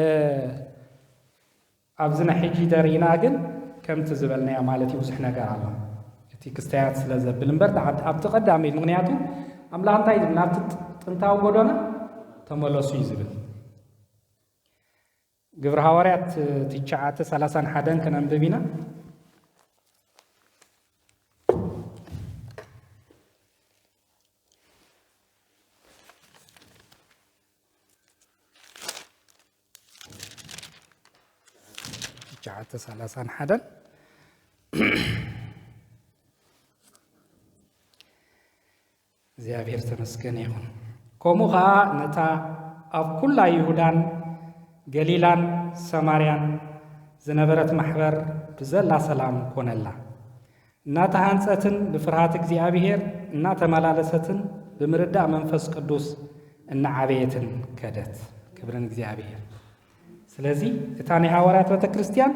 ኣብዚ ናይ ሕጂ ተርኢና ግን ከምቲ ዝበልናዮ ማለት እዩ፣ ብዙሕ ነገር ኣሎ። እቲ ክስታያት ስለ ዘብል እምበር፣ እቲ ዓድ-፣ ኣብቲ ቀዳመይቲ፣ ምክንያቱ ኣምላኽ እንታይ ዝብል፣ ናብቲ ጥ-፣ ጥንታዊ ጎዶና ተመለሱ እዩ ዝብል። ግብሪ ሃዋርያት ትሽዓተ ሰላሳን ሓደን ከነንብብ ኢና። ትሽዓተ ሰላሳን ሓደን። እግዚኣብሔር ዝተመስገነ ይኹን። ከምኡ ኸዓ ነታ ኣብ ኩላ ይሁዳን ገሊላን ሰማርያን ዝነበረት ማሕበር ብዘላ ሰላም ኮነላ። እናተሃንጸትን ብፍርሃት እግዚኣብሔር እናተመላለሰትን ብምርዳእ መንፈስ ቅዱስ እናዓበየትን ከደት። ክብሪ ንእግዚኣብሔር። ስለዚ እታ ናይ ሃዋርያት ቤተ ክርስቲያን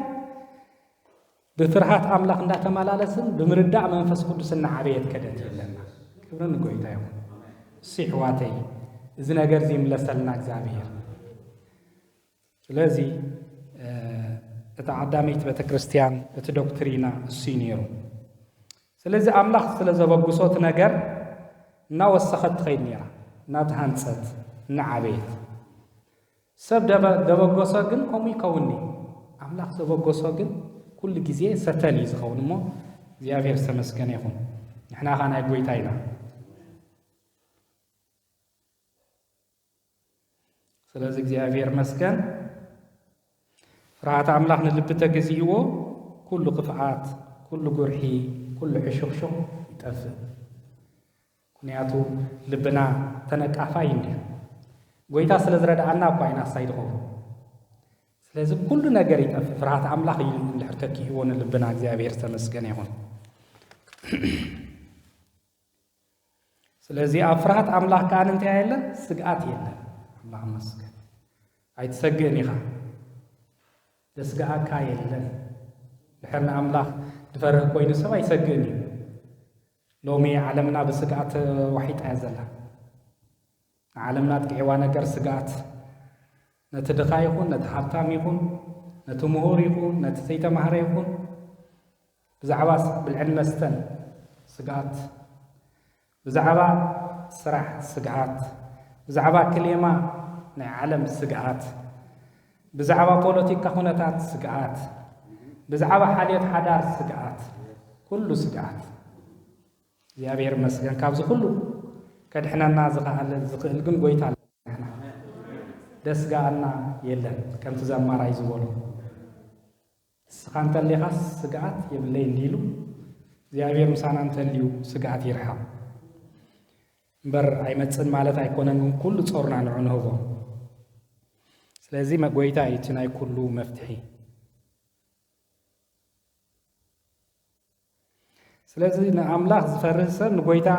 ብፍርሃት ኣምላኽ እንዳተመላለስን ብምርዳእ መንፈስ ቅዱስ እናዓበየት ከደት ይብለና። ክብሪ ንጎይታ ይኹን። እሱ ይሕዋተይ፣ እዚ ነገር እዚ ይምለሰልና እግዚኣብሔር። ስለዚ፣ እ፣ እታ ቀዳመይቲ ቤተ ክርስቲያን እቲ ዶክትሪና እሱ እዩ ነይሩ። ስለዚ ኣምላኽ ስለ ዘበግሶ እቲ ነገር እናወሰኸት ትኸይድ ነይራ፣ እናተሃንጸት፣ እናዓበየት። ሰብ ደበ-፣ ደበገሶ ግን ከምኡ ይከውን እዩ። ኣምላኽ ዘበገሶ ግን ኩሉ ግዜ ሰተል እዩ ዝኸውን እሞ እግዚኣብሔር ዝተመስገነ ይኹን። ንሕና ኸኣ ናይ ጐይታ ኢና። ስለዚ እግዚኣብሔር መስገን። ፍርሃት ኣምላኽ ንልቢ ተገዚእዎ፣ ኩሉ ክፍኣት፣ ኩሉ ጉርሒ፣ ኩሉ ሕሹኽሹኽ ይጠፍእ። ምኽንያቱ ልብና ተነቃፋይ እንድዩ። ጐይታ ስለ ዝረድኣና እኳ ኢና ሳይ ድኸውን። ስለዚ ኩሉ ነገር ይጠፍእ። ፍርሃት ኣምላኽ እዩ እንድሕር ተኪእዎ ንልብና እግዚኣብሔር ዝተመስገነ ይኹን። ስለዚ ኣብ ፍርሃት ኣምላኽ ከኣ እንታይ የለን? ስግኣት የለን። ኣምላኽ ይመስገን። ኣይትሰግእን ኢኻ። ዘስግኣካ የለን። ድሕር ንኣምላኽ ዝፈርህ ኮይኑ ሰብ ኣይሰግእን እዩ። ሎሚ ዓለምና ብስግኣት ተዋሒጣ እያ ዘላ። ንዓለምና ኣጥቂዕዋ ነገር ስግኣት። ነቲ ድኻ ይኹን፣ ነቲ ሃብታም ይኹን፣ ነቲ ምሁር ይኹን፣ ነቲ ዘይተማህረ ይኹን፣ ብዛዕባ ስ-፣ ብልዕን መስተን ስግኣት፣ ብዛዕባ ስራሕ ስግኣት፣ ብዛዕባ ክሌማ ናይ ዓለም ስግኣት፣ ብዛዕባ ፖለቲካ ኩነታት ስግኣት፣ ብዛዕባ ሓልዮት ሓዳር ስግኣት፣ ኩሉ ስግኣት። እግዚኣብሔር ይመስገን። ካብዚ ኩሉ ከድሕነና ዝኸኣለ-፣ ዝኽእል ግን ጐይታ ኣለና። ደስግኣና የለን፣ ከምቲ ዘማራይ ዝበሎ። ንስኻ እንተሊኻስ ስግኣት የብለይ እንዲሉ፣ እግዚኣብሔር ምሳና እንተልዩ ስግኣት ይርሓቕ። እምበር ኣይመጽእን ማለት ኣይኮነን፣ ግን ኩሉ ጾርና ንዑ ንህቦ። ስለዚ መ-፣ ጐይታ እዩ እቲ ናይ ኩሉ መፍትሒ። ስለዚ ንኣምላኽ ዝፈርህ ሰብ ንጐይታ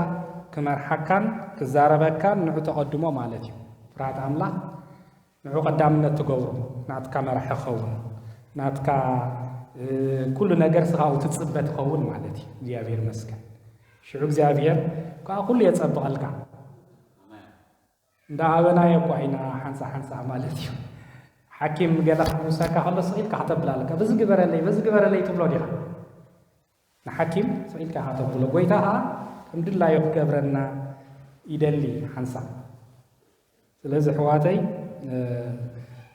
ክመርሓካን ክዛረበካን ንዑ ተቐድሞ ማለት እዩ። ፍርሃት ኣምላኽ ንዑ ቀዳምነት ትገብሮ፣ ናትካ መራሒ ክኸውን፣ ናትካ፣ እ፣ ኩሉ ነገር ስኻኡ ትጽበ ትኸውን ማለት እዩ። እግዚኣብሔር ይመስገን። ሽዑ እግዚኣብሔር ከኣ ኩሉ የጸብቐልካ። እንዳ ሃበናዮ እኳ ኢና ሓንሳእ ሓንሳእ ማለት እዩ። ሓኪም ገለ ክውሰካ ከሎ ስቕ ኢልካ ከተብላ ኣለካ። በዚ ግበረለይ፣ በዚ ግበረለይ ትብሎ ዲኻ? ንሓኪም ስቕ ኢልካ ኢኻ ተብሎ። ጐይታ ኸኣ ከም ድላዩ ክገብረና ይደሊ ሓንሳእ። ስለዚ ኣሕዋተይ፣ እ፣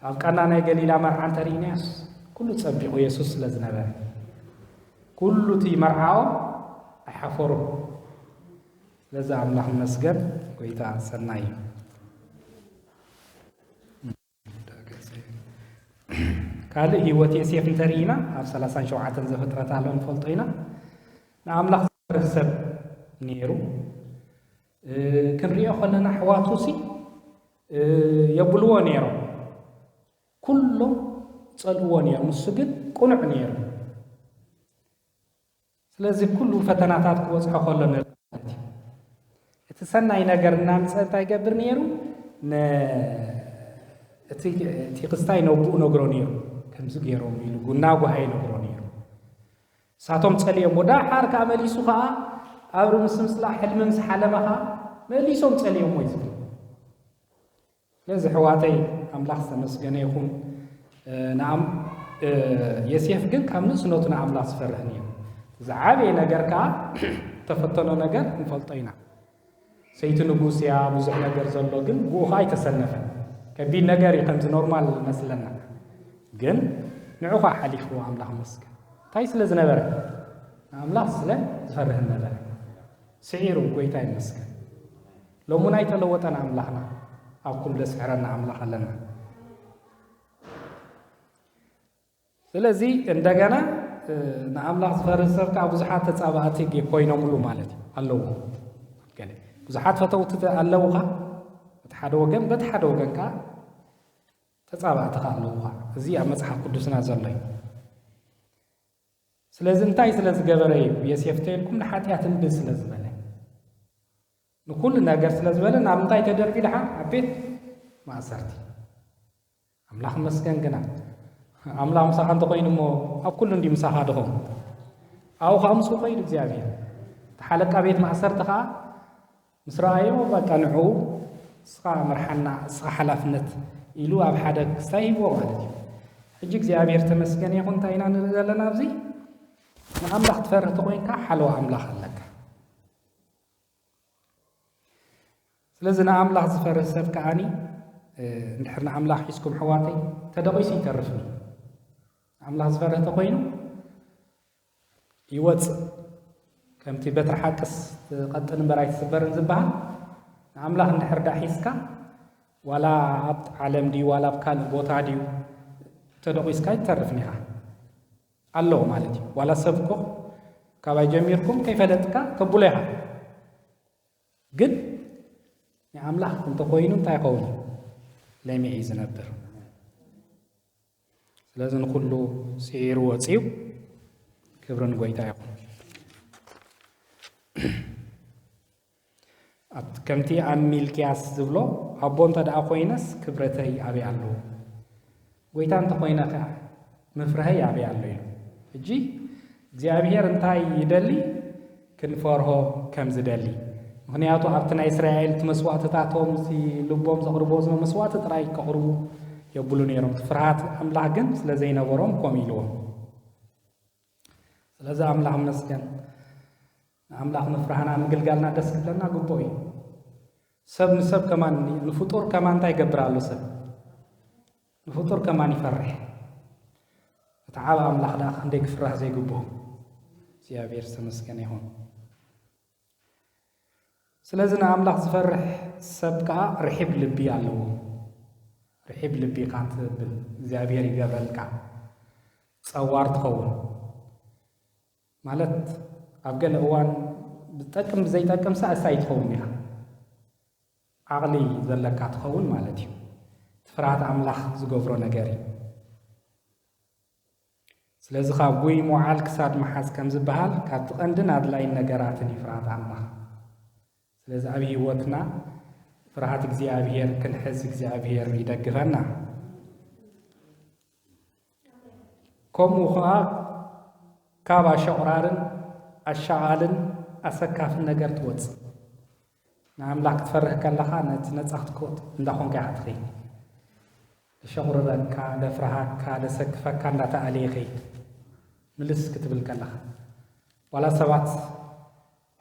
ኣብ ቃና ናይ ገሊላ መርዓ እንተርኢናዮስ ኩሉ ጸቢቑ የሱስ ስለ ዝነበረ። ኩሉ እቲ መርዓኦም ኣይሓፈሩን። ስለዚ ኣምላኽ ይመስገን፣ ጐይታ ሰናይ እዩ። ካልእ ህይወት ዮሴፍ እንተርኢና፣ ኣብ ሰላሳን ሸውዓተን ዘፍጥረት ኣሎ ንፈልጦ ኢና። ንኣምላኽ ዝፈርህ ሰብ ነይሩ። እ፣ ክንሪኦ ከለና ኣሕዋቱሲ፣ እ፣ የብልዎ ነይሮም። ኩሎም ጸልእዎ ነይሮም። ንሱ ግን ቅኑዕ ነይሩ። ስለዚ ኩሉ ፈተናታት ክበጽሖ ከሎ ንርኢ ማለት እዩ። እቲ ሰናይ ነገር እናምጸ እንታይ ይገብር ነይሩ? ነ-፣ እቲ፣ እቲ ክስታይ ነቦኡ ነግሮ ነይሩ። ከምዚ ገይሮም ኢሉ ጉናጉሃ ይነግሮ ነይሩ። ንሳቶም ጸልዮም፣ ወዳሓር ከኣ መሊሱ ከኣ ኣብ ርእሱ ምስላ ሕልሚ ምስ ሓለመ ከኣ መሊሶም ጸልዮሞ እዩ ዝብል። ስለዚ ኣሕዋተይ ኣምላኽ ዝተመስገነ ይኹን። እ፣ ንኣም-፣ እ፣ ዮሴፍ ግን ካብ ንእስነቱ ንኣምላኽ ዝፈርህ ነይሩ። ዝዓበየ ነገር ከኣ ተፈተኖ ነገር ንፈልጦ ኢና። ሰይቲ ንጉስ እያ፣ ብዙሕ ነገር ዘሎ፣ ግን ብኡ ኸኣ ኣይተሰነፈን። ከቢድ ነገር እዩ፣ ከምዚ ኖርማል መስለና። ግን ንዑ ኸኣ ሓሊፍዎ፣ ኣምላኽ ይመስገን። እንታይ ስለ ዝነበረ? ንኣምላኽ ስለ ዝፈርህ ነበረ። ስዒሩ፣ ጐይታ ይመስገን። ሎሚ እውን ኣይተለወጠን ኣምላኽና፣ ኣብ ኩሉ ዘስዕረና ኣምላኽ ኣለና። ስለዚ እንደገና፣ እ፣ ንኣምላኽ ዝፈርህ ሰብ ከኣ ብዙሓት ተጻባእቲ ገ-፣ ኮይኖምሉ ማለት እዩ፣ ኣለዎ። ገለ ብዙሓት ፈተውቲ ተ-፣ ኣለውኻ፣ በቲ ሓደ ወገን፣ በቲ ሓደ ወገን ከኣ ተጻባእቲ ከኣ ኣለውኻ። እዚ ኣብ መጽሓፍ ቅዱስና ዘሎ እዩ። ስለዚ እንታይ ስለ ዝገበረ እዩ ዮሴፍ ተይልኩም? ንሓጢኣት እምቢ ስለ ዝበለ፣ ንኹሉ ነገር ስለ ዝበለ ናብ እንታይ ተደርቢልኻ? ኣብ ቤት ማእሰርቲ። ኣምላኽ ይመስገን ግና፣ ኣምላኽ ምሳኻ እንተኾይኑ እሞ ኣብ ኩሉ እንዲ ምሳኻ ድኾን? ኣብኡ ኸኣ ምስኡ ኾይኑ እግዚኣብሔር። እቲ ሓለቃ ቤት ማእሰርቲ ኸኣ ምስ ረኣዮ፣ በቃ ንዕኡ፣ "እስኻ ምርሓና፣ እስኻ ሓላፍነት" ኢሉ ኣብ ሓደ ክስታይ ሂብዎ ማለት እዩ። ሕጂ እግዚኣብሔር ተመስገን ይኹን፣ እንታይ ኢና ንርኢ ዘለና ኣብዚ? ንኣምላኽ ትፈርህ ተኾይንካ ሓለዋ ኣምላኽ ኣለካ። ስለዚ ንኣምላኽ ዝፈርህ ሰብ ከኣኒ፣ እ፣ እንድሕር ንኣምላኽ ሒዝኩም ኣሕዋተይ፣ ተደቒሱ ይተርፍኒ። ንኣምላኽ ዝፈርህ ተኾይኑ ይወጽእ። ከምቲ በትሪ ሓቅስ ትቐጥን እምበር ኣይትስበርን ዝበሃል፣ ንኣምላኽ እንድሕር ደኣ ሒዝካ፣ ዋላ ኣብ ዓለም ድዩ፣ ዋላ ኣብ ካልእ ቦታ ድዩ፣ ተደቒስካ ኣይትተርፍን ኢኻ። ኣለዎ ማለት እዩ። ዋላ ሰብ እኮ ካባይ ጀሚርኩም ከይፈለጥካ ተብሎ ኢኻ። ግን ናይ ኣምላኽ እንተኾይኑ እንታይ ይኸውን? ለሚዕ እዩ ዝነብር። ስለዚ ንኹሉ ስዒሩ ወፂኡ። ክብሪ ንጎይታ ይኹን። ኣብቲ ከምቲ ኣብ ሚልክያስ ዝብሎ፣ ኣቦ እንተ ደኣ ኮይነስ ክብረተይ ኣበይ ኣሎ? ጎይታ እንተ ኮይነ ኸዓ ምፍርሀይ ኣበይ ኣሎ? ኢሉ። ሕጂ እግዚኣብሔር እንታይ ይደሊ? ክንፈርሆ ከም ዝደሊ። ምኽንያቱ ኣብቲ ናይ እስራኤል እቲ መስዋእትታቶም፣ እቲ ልቦም ዘቕርቦ ዝነበ መስዋእቲ ጥራይ ከቕርቡ የብሉ ነይሮም። እቲ ፍርሃት ኣምላኽ ግን ስለ ዘይነበሮም ከምኡ ኢልዎም። ስለዚ ኣምላኽ ይመስገን። ንኣምላኽ ምፍራህና ምግልጋልና ደስ ክብለና ግቡእ እዩ። ሰብ ንሰብ ከማን፣ ንፍጡር ከማን እንታይ ይገብር ኣሎ ሰብ? ንፍጡር ከማን ይፈርሕ። እቲ ዓብ ኣምላኽ ደኣ ክንደይ ክፍራህ ዘይግብኦ። እግዚኣብሔር ዝተመስገነ ይኹን። ስለዚ ንኣምላኽ ዝፈርሕ ሰብ ከኣ ርሒብ ልቢ ኣለዎ። ርሒብ ልቢ ኢኻ ትብል፣ እግዚኣብሔር ይገብረልካ። ጸዋር ትኸውን። ማለት ኣብ ገለ እዋን ብጠቅም ብዘይጠቅም ሳእሳይ ትኸውን ኢኻ። ዓቕሊ ዘለካ ትኸውን ማለት እዩ። እቲ ፍርሃት ኣምላኽ ዝገብሮ ነገር እዩ። ስለዚ ካብ ጉይ መውዓል ክሳድ መሓዝ ከም ዝበሃል ካብቲ ቀንድን ኣድላይን ነገራትን እዩ ፍርሃት ኣምላኽ። ስለዚ ኣብ ህይወትና ፍርሃት እግዚኣብሔር ክንሕዝ እግዚኣብሔር ይደግፈና። ከምኡ ኸዓ ካብ ኣሸቑራርን ኣሻቓልን ኣሰካፍን ነገር ትወጽእ። ንኣምላኽ ክትፈርህ ከለኻ ነቲ ነጻ ክትኮት እንዳኾንካ ኢኻ ትኸይድ። ደሸቑርረካ፣ ደፍርሃካ፣ ደሰክፈካ እንዳተኣለየ ይኸይድ። ምልስ ክትብል ከለኻ። ዋላ ሰባት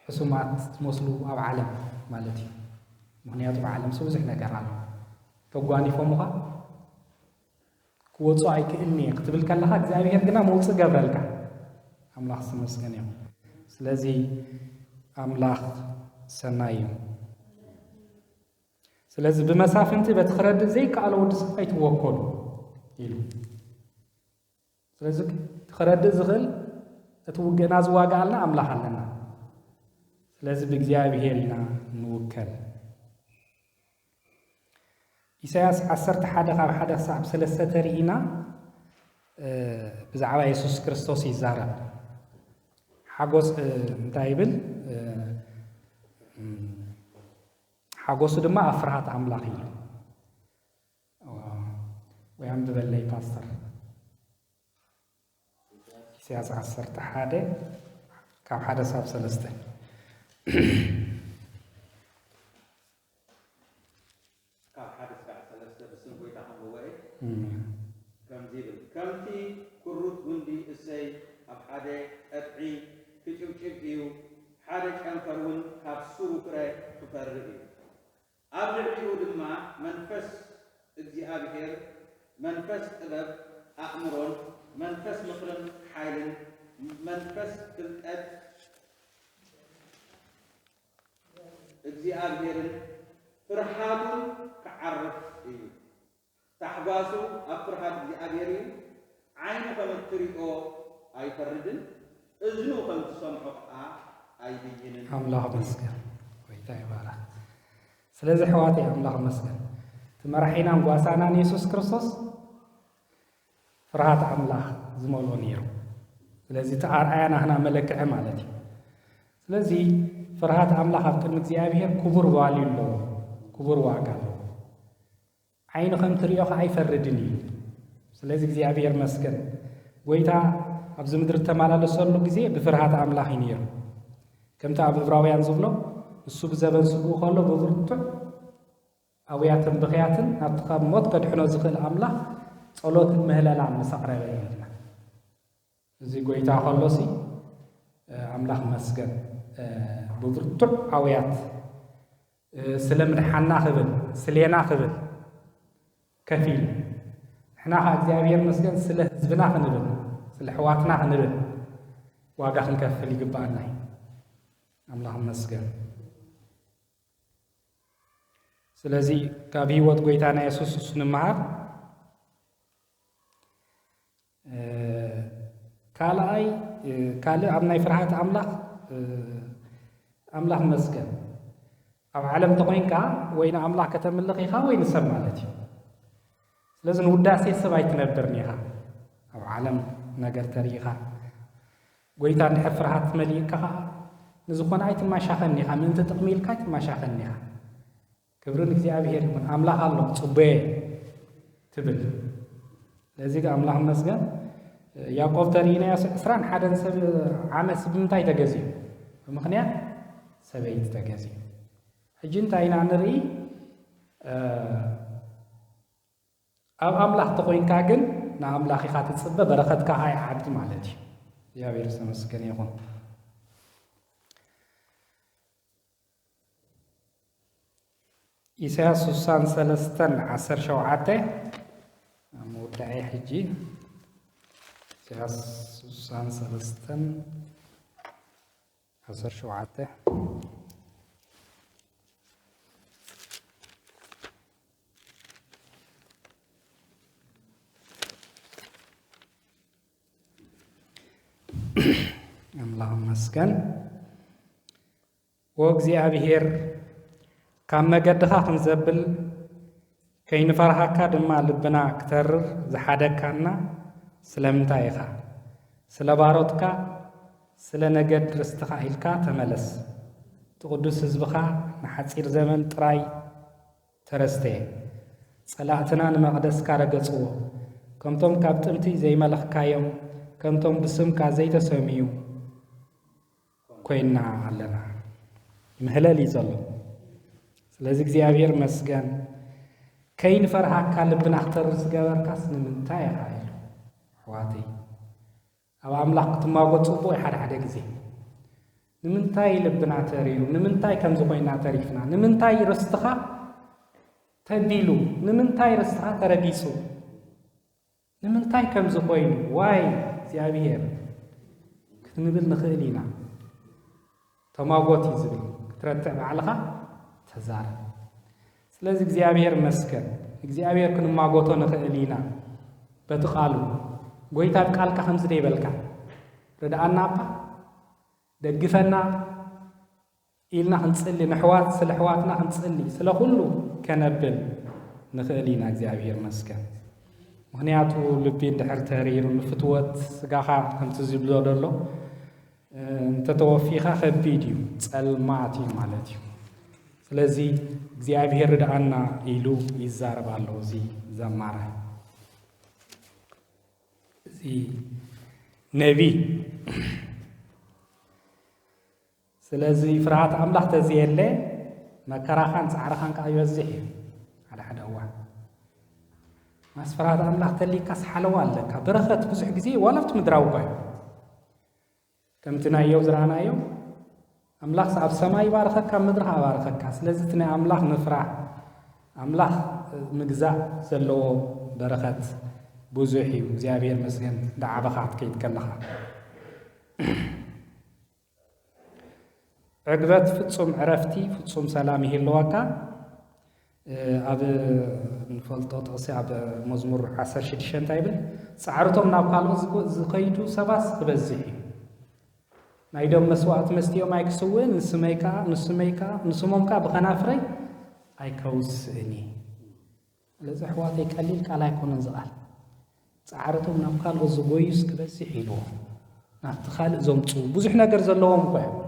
ሕሱማት ትመስሉ ኣብ ዓለም ማለት እዩ። ምኽንያቱ ኣብ ዓለምሲ ብዙሕ ነገር ኣሎ። ተጓኒፎምኻ ክወፁ ኣይክእልን እየ ክትብል ከለኻ እግዚኣብሔር ግና መውፅእ ገብረልካ። ኣምላኽ ዝተመስገነ ይኹን። ስለዚ ኣምላኽ ሰናይ እዩ። ስለዚ ብመሳፍንቲ በቲ ክረድእ ዘይከኣሎ ወዲ ሰብ ኣይትወከሉ ኢሉ። ስለዚ እቲ ክረድእ ዝኽእል እቲ ውግእና ዝዋግኣልና ኣምላኽ ኣለና። ስለዚ ብእግዚኣብሔር ኢና ንውከል። ኢሳያስ ዓሰርተ ሓደ ካብ ሓደ ክሳብ ሰለስተ ተሪኢና፣ እ፣ ብዛዕባ የሱስ ክርስቶስ ይዛረብ። ሓጎስ፣ እ፣ እንታይ ይብል? እ፣ እም፣ ሓጎሱ ድማ ኣብ ፍርሃት ኣምላኽ እዩ። ወይ ኣንብበለይ ፓስተር። ኢሳያስ ዓሰርተ ሓደ ካብ ሓደ ሳብ ሰለስተ። ካብ ሓደ እስካዕ ሰለስተ ብስም ጎይታ ከንብቦ እየ። እም። ከምዚ ይብል፣ ከምቲ ክሩት ጉንዲ እሰይ ኣብ ሓደ ቀጥዒ ክጭብጭብ እዩ፣ ሓደ ጨንፈር እውን ካብ ሱሩ ፍረ ክፈሪ እዩ። ኣብ ልዕሊኡ ድማ መንፈስ እግዚኣብሔር፣ መንፈስ ጥበብ ኣእምሮን፣ መንፈስ ምኽርን ሓይልን፣ መንፈስ ፍልጠት እግዚኣብሔርን ፍርሃቱን ክዓርፍ እዩ። ታሕጓሱ ኣብ ፍርሃት እግዚኣብሔር እዩ። ዓይኑ ከም እትሪኦ ኣይፈርድን፣ እዝኑ ከም ትሰምዖ ከዓ ኣይብይንን። ኣምላኽ መስገን። ጎይታ ይባረኽ። ስለዚ ኣሕዋተይ ኣምላኽ መስገን። እቲ መራሒናን ጓሳናን የሱስ ክርስቶስ ፍርሃት ኣምላኽ ዝመልኦ ነይሩ። ስለዚ እቲ ኣርኣያ ናህና መለክዒ ማለት እዩ። ስለዚ ፍርሃት ኣምላኽ ኣብ ቅድሚ እግዚኣብሔር ክቡር ቫልዩ ኣለዎ፣ ክቡር ዋጋ ኣለዎ። ዓይኒ ከም ትሪኦ ኸዓ ኣይፈርድን እዩ። ስለዚ እግዚኣብሔር መስገን። ጎይታ ኣብዚ ምድሪ እተመላለሰሉ ግዜ ብፍርሃት ኣምላኽ እዩ ነይሩ። ከምቲ ኣብ ዕብራውያን ዝብሎ፣ ንሱ ብዘበን ስግኡ ከሎ ብብርቱዕ ኣውያትን ብኽያትን ናብቲ ካብ ሞት ከድሕኖ ዝኽእል ኣምላኽ ጸሎትን ምህለላን ምስ ኣቕረበ እዩ ይብለና። እዚ ጎይታ ከሎሲ ኣምላኽ መስገን ብብርቱዕ ኣውያት ስለ ምድሓና ክብል፣ ስሌና ክብል ከፊሉ። ንሕና ኸዓ እግዚኣብሔር መስገን ስለ ህዝብና ክንብል፣ ስለ ኣሕዋትና ክንብል ዋጋ ክንከፍል ይግባኣና እዩ። ኣምላኽ መስገን። ስለዚ ካብ ህይወት ጎይታና የሱስ እሱ ንምሃር። ካልኣይ ካልእ ኣብ ናይ ፍርሃት ኣምላኽ ኣምላኽ መስገን። ኣብ ዓለም ተኾይንካ ወይ ንኣምላኽ ከተምልኽ ኢኻ ወይ ንሰብ ማለት እዩ። ስለዚ ንውዳሴ ሰብ ኣይትነብርን ኢኻ። ኣብ ዓለም ነገር ተሪኢኻ ጎይታ እንድሕር ፍርሃት መሊእካ ኸዓ ንዝኾነ ኣይትማሻኸን ኢኻ። ምእንቲ ጥቕሚ ኢልካ ኣይትማሻኸን ኢኻ። ክብሪ ንእግዚኣብሔር ይኹን። ኣምላኽ ኣሎ፣ ጽቡየ ትብል። ስለዚ ኣምላኽ መስገን። ያዕቆብ ተርእይናዮ ዕስራን ሓደን ሰብ ዓመት ብምንታይ ተገዝዩ? ብምኽንያት ሰበይቲ ተገዝዩ። ሕጂ እንታይ ኢና ንርኢ? ኣብ ኣምላኽ ተኾይንካ ግን ንኣምላኽ ኢኻ ትጽበ፣ በረኸትካ ኸኣ ይዓቢ ማለት እዩ። እግዚኣብሔር ዝተመስገነ ይኹን። ኢሳያስ ስሳን ሰለስተን ዓሰርተ ሸውዓተ ኣብ መወዳኢ ሕጂ። ኢሳያስ ስሳን ሰለስተን ዓሰርተ ሸውዓተ። ኣምላኽ ይመስገን። ወእግዚኣብሔር፣ ካብ መገድኻ ክንዘብል፣ ከይንፈርሃካ ድማ ልብና ክተርር ዝሓደግካና ስለምንታይ ኢኻ? ስለ ባሮትካ፣ ስለ ነገድ ርስትኻ ኢልካ ተመለስ። እቲ ቅዱስ ህዝብኻ ንሓጺር ዘመን ጥራይ ተረስተየ። ጸላእትና ንመቕደስካ ረገጽዎ። ከምቶም ካብ ጥንቲ ዘይመለኽካዮም፣ ከምቶም ብስምካ ዘይተሰምዩ ኮይንና ኣለና። ይምህለል እዩ ዘሎ። ስለዚ እግዚኣብሔር መስገን። ከይንፈርሃካ ልብና ክተርር ዝገበርካስ ንምንታይ ኢኻ ኢሉ። ኣሕዋተይ፣ ኣብ ኣምላኽ ክትማጎት ጽቡቕ እዩ ሓደ ሓደ ግዜ። ንምንታይ ልብና ተሪሩ? ንምንታይ ከምዚ ኮይንና ተሪፍና? ንምንታይ ርስትኻ ተቢሉ? ንምንታይ ርስትኻ ተረጊጹ? ንምንታይ ከምዚ ኮይኑ? ዋይ እግዚኣብሔር ክትንብል ንኽእል ኢና። ተማጎት እዩ ዝብል። ክትረትዕ ባዕልኻ ተዛረብ። ስለዚ እግዚኣብሔር መስገን። እግዚኣብሔር ክንማጎቶ ንኽእል ኢና። በቲ ቃሉ ጎይታ ኣብ ቃልካ ከምዚ ዶ ይበልካ? ርድኣና እባ፣ ደግፈና ኢልና ክንጽሊ፣ ንሕዋት፣ ስለ ኣሕዋትና ክንጽሊ፣ ስለ ኩሉ ከነብል ንኽእል ኢና። እግዚኣብሔር መስገን። ምኽንያቱ ልቢ እንድሕር ተሪሩ፣ ንፍትወት ስጋኻ ከምቲ ዝብሎ ዘሎ፣ እ፣ እንተተወፊኻ ከቢድ እዩ፣ ጸልማት እዩ ማለት እዩ። ስለዚ እግዚኣብሔር ርድኣና ኢሉ ይዛረብ ኣሎ እዚ ዘማሪ። እዚ ነቢ። ስለዚ ፍርሃት ኣምላኽ ተዘየለ መከራኻን ጻዕርኻን ከኣ ይበዝሕ እዩ። ሓደ ሓደ እዋን ማስ ፍርሃት ኣምላኽ ተሊካስ ሓለዋ ኣለካ። በረኸት ብዙሕ ግዜ ዋላ ኣብቲ ምድራዊ እኳ እዩ። ከምቲ ናይ እዮብ ዝረኣናዮ፣ ኣምላኽስ ኣብ ሰማይ ይባርኸካ፣ ኣብ ምድሪ ኸኣ ይባርኸካ። ስለዚ እቲ ናይ ኣምላኽ ምፍራህ፣ ኣምላኽ ምግዛእ ዘለዎ በረኸት ብዙሕ እዩ። እግዚኣብሔር መስገን፣ እንዳዓበኻ ክትከይድ ከለኻ። ዕግበት ፍጹም ዕረፍቲ፣ ፍጹም ሰላም ይህልወካ። እ፣ ኣብ ንፈልጦ ጥቕሲ ኣብ መዝሙር ዓሰርተ ሽዱሽተ እንታይ ይብል? ጻዕርቶም ናብ ካልኦት ዝጎ-፣ ዝኸይዱ ሰባስ ክበዝሕ እዩ። ናይ ደም መስዋእቲ መስትዮም ኣይክስውእን፣ ንስመይ ከኣ፣ ንስመይ ከኣ፣ ንስሞም ከኣ ብኸናፍረይ ኣይከውስእን እየ። ስለዚ ኣሕዋተይ ቀሊል ቃል ኣይኮነን እዚ ቃል። ጻዕርቶም ናብ ካልኦት ዝጎዩስ ክበዝሕ ኢልዎ። ናብቲ ካልእ ዘምጽኡ ብዙሕ ነገር ዘለዎም እኮ እዮም።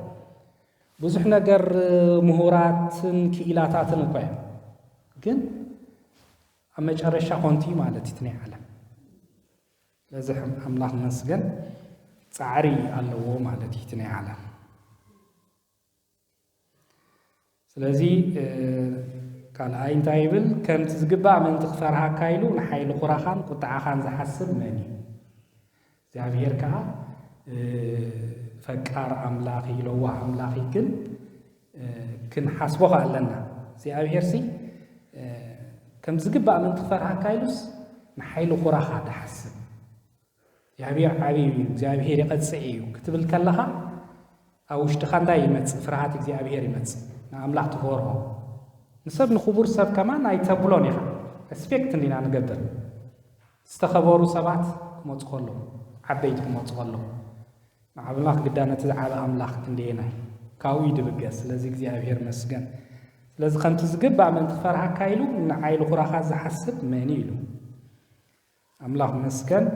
ብዙሕ ነገር ምሁራትን ክኢላታትን እኮ እዮም። ግን ኣብ መጨረሻ ኮንቱ እዩ ማለት እዩ እቲ ናይ ዓለም። ስለዚ ሕም-፣ ኣምላኽ መስገን ጻዕሪ ኣለዎ ማለት እዩ እቲ ናይ ዓለም። ስለዚ፣ እ፣ ካልኣይ እንታይ ይብል? ከምቲ ዝግባእ ምእንቲ ክፈርሃካ ኢሉ ንሓይሊ ኩራኻን ቁጥዓኻን ዝሓስብ መን እዩ? እግዚኣብሔር ከኣ፣ እ፣ ፈቃር ኣምላኽ እዩ፣ ለዋህ ኣምላኽ እዩ። ግን፣ እ፣ ክንሓስቦ ከ ኣለና። እግዚኣብሄር ሲ፣ እ፣ ከም ዝግባእ ምእንቲ ክፈርሃካ ኢሉስ ንሓይሊ ኹራኻ ድሓስብ። እግዚኣብሄር ዓብዪ እዩ፣ እግዚኣብሄር ይቐጽዕ እዩ ክትብል ከለኻ፣ ኣብ ውሽጥኻ እንታይ ይመጽእ? ፍርሃት እግዚኣብሄር ይመጽእ። ንኣምላኽ ትፈርሆ። ንሰብ፣ ንኽቡር ሰብ ከማን ኣይተብሎን ኢኻ። ሬስፔክት እንዲና ንገብር። ዝተኸበሩ ሰባት ክመጹ ከለዉ፣ ዓበይቲ ክመጹ ከለዉ፣ ንኣምላኽ ግዳ ነቲ ዝዓበ ኣምላኽ ክንደየናይ ካብኡ እዩ ድብገስ። ስለዚ እግዚኣብሄር መስገን። ስለዚ ከምቲ ዝግባእ ምእንቲ ክፈርሃካ ኢሉ ንዓይ ልኹራኻ ዝሓስብ መን እዩ ኢሉ። ኣምላኽ መስገን።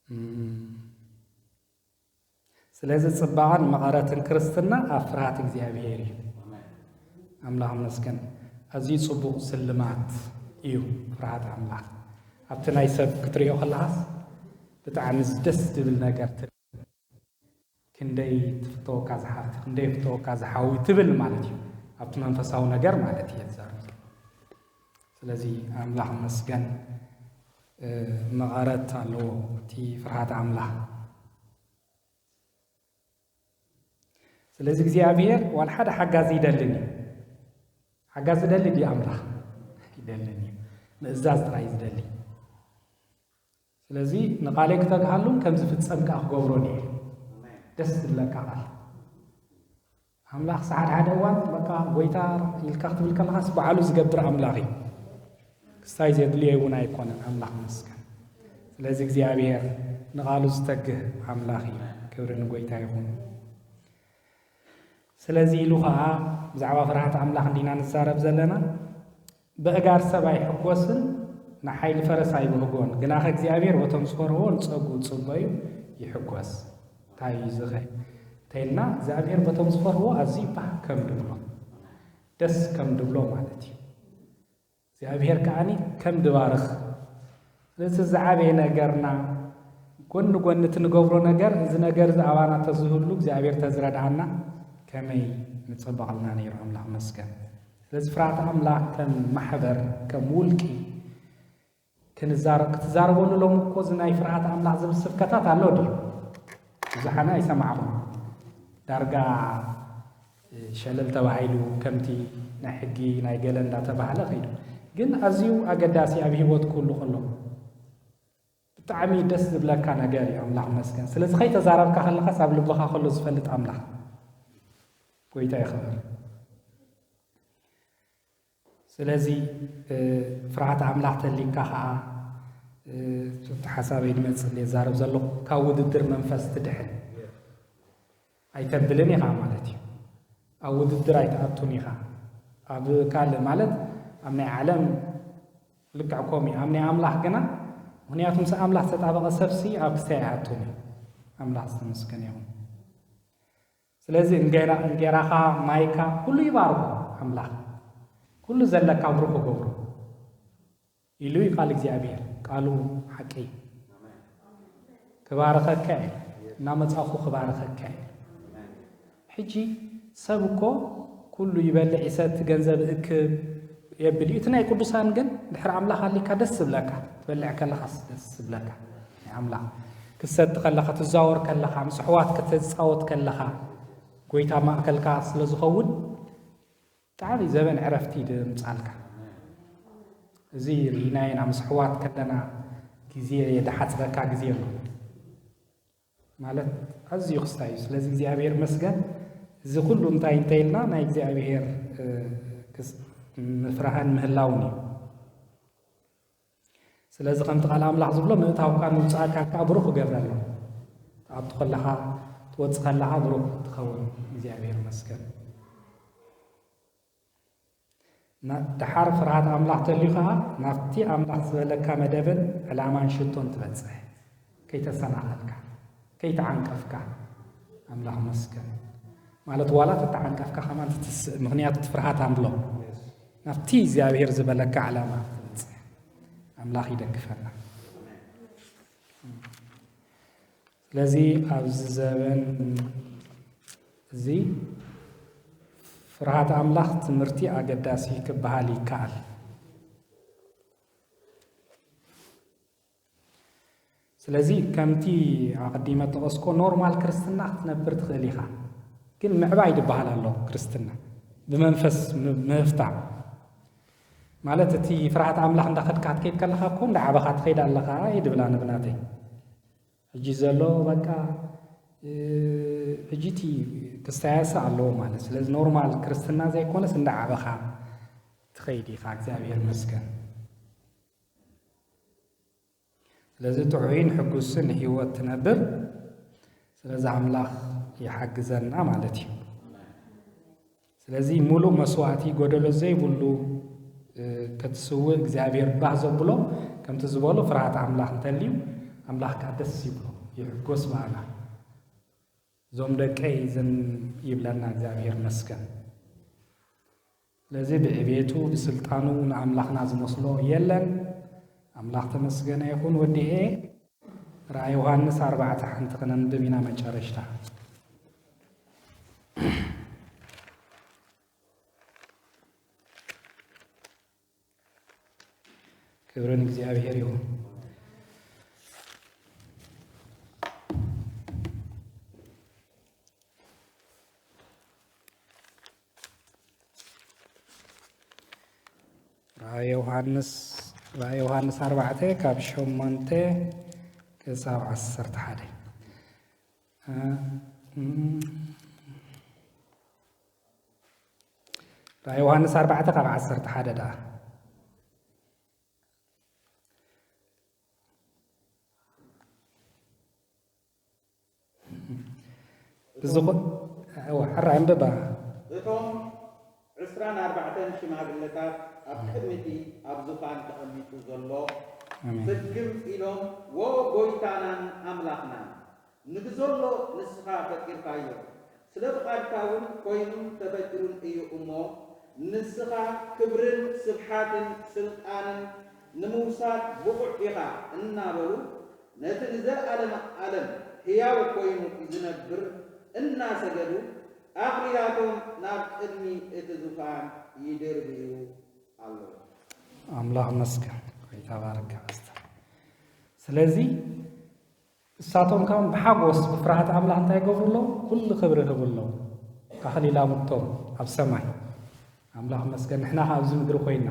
እም፣ ስለዚ ጽባቐን መቐረትን ክርስትና ኣብ ፍርሃት እግዚኣብሄር እዩ። ኣምላኽ መስገን። ኣዝዩ ጽቡቕ ስልማት እዩ ፍርሃት ኣምላኽ። ኣብቲ ናይ ሰብ ክትሪኦ ከለኻስ ብጣዕሚ ደስ ዝብል ነገር ት-፣ ክንደይ ትፍተወካ ዝሓፍቲ፣ ክንደይ ፍተወካ ዝሓዊ ትብል ማለት እዩ። ኣብቲ መንፈሳዊ ነገር ማለት እዩ ዝዛረብ ዘሎ። ስለዚ ኣምላኽ መስገን፣ እ፣ መቐረት ኣለዎ እቲ ፍርሃት ኣምላኽ። ስለዚ እግዚኣብሄር ዋላ ሓደ ሓጋዚ ይደልን እዩ። ሓጋዚ ይደሊ ድዩ ኣምላኽ? ይደልን እዩ። ምእዛዝ ጥራይ እዩ ዝደሊ። ስለዚ ንቓለይ ክተግሃሉን ከም ዝፍጸም ከኣ ክገብሮን እዩ። ደስ ዝብለካ ቃል። ኣምላኽ ሰዓት ሓደ እዋን በቃ ጎይታ ኢልካ ክትብል ከለኻስ ባዕሉ ዝገብር ኣምላኽ እዩ። ክስታይ ዘድልዮ እውን ኣይኮነን። ኣምላኽ ይመስገን። ስለዚ እግዚኣብሔር ንቓሉ ዝተግህ ኣምላኽ እዩ። ክብሪ ንጎይታ ይኹን። ስለዚ ኢሉ ኸዓ ብዛዕባ ፍርሃት ኣምላኽ እንዲና ንዛረብ ዘለና። በእጋር ሰብ ኣይሕጎስን፣ ንሓይሊ ፈረስ ኣይብህጎን፣ ግናኸ እግዚኣብሔር በቶም ዝፈርህዎ ንጸጉኡ ዝጽበዩ ይሕጎስ። እንታይ እዩ ዝኸ እንተይልና እግዚኣብሔር በቶም ዝፈርህዎ ኣዝዩ ባህ ከም ድብሎ፣ ደስ ከም ድብሎ ማለት እዩ። እግዚኣብሔር ከዓኒ ከም ድባርኽ። ስለዚ ዝዓበየ ነገርና ጎኒ ጎኒ እቲ ንገብሮ ነገር፣ እዚ ነገር እዚ ኣባና ተዝህሉ እግዚኣብሔር ተዝረድኣና ከመይ ምጸበቐልና ነይሩ። ኣምላኽ መስገን። ስለዚ ፍርሃት ኣምላኽ ከም ማሕበር፣ ከም ውልቂ ክንዛረ-፣ ክትዛረበሉ ሎም እኮ እዚ ናይ ፍርሃት ኣምላኽ ዝብል ስብከታት ኣሎ ድዩ? ብዙሓና ኣይሰማዕኹም። ዳርጋ ሸለል ተባሂሉ ከምቲ ናይ ሕጊ ናይ ገለ እንዳተባህለ ኸይዱ። ግን ኣዝዩ ኣገዳሲ ኣብ ህይወት ክህሉ ከሎ ብጣዕሚ ደስ ዝብለካ ነገር እዩ። ኣምላኽ መስገን። ስለዚ ከይተዛረብካ ከለኻስ ኣብ ልብኻ ከሎ ዝፈልጥ ኣምላኽ ጎይታ ይኽበር። ስለዚ፣ እ፣ ፍርሃት ኣምላኽ ተሊካ ኸዓ፣ እ፣ እቲ ሓሳበይ ድመጽእ እንደ ዛረብ ዘለኹ ካብ ውድድር መንፈስ ትድሕን ኣይተብልን ኢኻ ማለት እዩ። ኣብ ውድድር ኣይትኣቱን ኢኻ። ኣብ ካልእ ማለት ኣብ ናይ ዓለም ልክዕ ከምኡ እዩ። ኣብ ናይ ኣምላኽ ግና፣ ምኽንያቱ ምስ ኣምላኽ ዝተጣበቐ ሰብሲ ኣብ ክስታይ ኣይኣቱን እዩ። ኣምላኽ ዝተመስገነ ይኹን። ስለዚ እንጌራ-፣ እንጌራኻ፣ ማይካ፣ ኩሉ ይባርኮ ኣምላኽ። ኩሉ ዘለካ ብሩኽ ይገብሮ ኢሉ እዩ ቃል እግዚኣብሔር። ቃሉ ሓቂ እዩ። ክባርኸካ እየ፣ እናመጻኹ ክባርኸካ እየ። ሕጂ ሰብ እኮ ኩሉ ይበልዕ ይሰቲ፣ ገንዘብ እክብ የብል እዩ። እቲ ናይ ቅዱሳን ግን ድሕሪ ኣምላኽ ኣሊካ ደስ ዝብለካ፣ ትበልዕ ከለኻስ ደስ ዝብለካ ናይ ኣምላኽ፣ ክትሰቲ ከለኻ፣ ትዛወር ከለኻ፣ ምስ ኣሕዋት ክትጻወት ከለኻ፣ ጎይታ ማእከልካ ስለ ዝኸውን ብጣዕሚ ዘበን ዕረፍቲ ድምጻልካ። እዚ ርኢናዮ ኢና፣ ምስ ኣሕዋት ከለና ግዜ የደሓጽረካ ግዜ ኣሎ። ማለት ኣዝዩ ክስታይ እዩ። ስለዚ እግዚኣብሔር መስገን፣ እዚ ኩሉ እንታይ እንተ ኢልና ናይ እግዚኣብሔር፣ እ፣ ክስ-፣ ምፍራህን ምህላውን እዩ። ስለዚ ከምቲ ቃል ኣምላኽ ዝብሎ ምእታውካን ምውጻእካን ከኣ ብሩኽ ክገብረልና። ትኣቱ ከለኻ፣ ትወጽእ ከለኻ ብሩኽ ትኸውን። እግዚኣብሔር መስገን። ና-፣ ደሓር ፍርሃት ኣምላኽ ተልዩ ኸኣ ናብቲ ኣምላኽ ዝበለካ መደብን ዕላማን ሽቶን ትበጽሕ። ከይተሰናኸልካ፣ ከይተዓንቀፍካ፣ ኣምላኽ መስገን። ማለት ዋላ ተተዓንቀፍካ ከማን ትትስእ፣ ምኽንያቱ እቲ ፍርሃት ኣምሎ ናብቲ እግዚኣብሔር ዝበለካ ዕላማ ትበጽሕ። ኣምላኽ ይደግፈና። ስለዚ ኣብዚ ዘበን እዚ ፍርሃት ኣምላኽ ትምህርቲ ኣገዳሲ ክበሃል ይከኣል። ስለዚ ከምቲ ኣቐዲመ ጠቐስኮ ኖርማል ክርስትና ክትነብር ትኽእል ኢኻ። ግን ምዕባይ ዝበሃል ኣሎ ክርስትና። ብመንፈስ ም-፣ ምህፍታ። ማለት እቲ ፍርሃት ኣምላኽ እንዳኸድካ ክትከይድ ከለኻ እኮ እንዳዓበኻ ትኸይድ ኣለኻ እየ ድብላ ንብናተይ። ሕጂ ዘሎ በቃ፣ እ፣ ሕጂ እቲ ክስተያየሰ ኣለዎ ማለት። ስለዚ ኖርማል ክርስትና ዘይኮነስ እንዳዓበኻ ትኸይድ ኢኻ። እግዚኣብሔር ይመስገን። ስለዚ ጥዑይን ሕጉስን ህይወት ትነብር። ስለዚ ኣምላኽ ይሓግዘና ማለት እዩ። ስለዚ ሙሉእ መስዋእቲ ጎደሎ ዘይብሉ፣ እ፣ ክትስውእ እግዚኣብሔር ባህ ዘብሎ፣ ከምቲ ዝበሎ ፍርሃት ኣምላኽ እንተልዩ ኣምላኽ ከኣ ደስ ይብሎ፣ ይሕጎስ ብኣና። እዞም ደቀይ ዘን ይብለና እግዚኣብሔር መስገን። ስለዚ ብዕቤቱ ብስልጣኑ ንኣምላኽና ዝመስሎ የለን። ኣምላኽ ተመስገነ ይኹን። ወዲኤ ራእይ ዮሃንስ ኣርባዕተ ሓንቲ ክነንብብ ኢና መጨረሽታ። ክብሪ ንእግዚኣብሔር ይኹን። ራእይ ዮሃንስ፣ ራእይ ዮሃንስ ኣርባዕተ ካብ ሸሞንተ ክሳብ ዓሰርተ ሓደ። እ፣ እም፣ ራእይ ዮሃንስ ኣርባዕተ ካብ ዓሰርተ ሓደ ደኣ። ብዝኾ-፣ እወ፣ ሕራይ ኣንብባ። እቶም ዕስራን ኣርባዕተን ሽማግለታት ኣብ ቅድሚ እቲ ኣብ ዙፋን ተቐሚጡ ዘሎ ኣሜን። ፍግም ኢሎም፣ "ዎ ጎይታናን ኣምላኽናን፣ ንብዘሎ ንስኻ ፈጢርካዮ፣ ስለ ፍቓድካ እውን ኮይኑን ተፈጢሩን እዩ እሞ፣ ንስኻ ክብርን ስብሓትን ስልጣንን ንምውሳድ ብቑዕ ኢኻ" እናበሉ፣ ነቲ ንዘለኣለመ ዓለም ሕያው ኮይኑ ዝነብር እናሰገዱ፣ ኣኽሊላቶም ናብ ቅድሚ እቲ ዙፋን ይድርብዩ ኣለዉ። ኣምላኽ መስገን። ጎይታ ባርካ ፓስተር። ስለዚ እሳቶም ከም ብሓጎስ ብፍርሃት ኣምላኽ እንታይ ይገብሩ ኣለዉ? ኩሉ ክብሪ ይህቡ ኣለዉ። ኣኽሊላምቶም ኣብ ሰማይ። ኣምላኽ መስገን። ንሕና ከኣ ኣብዚ ምድሪ ኮይና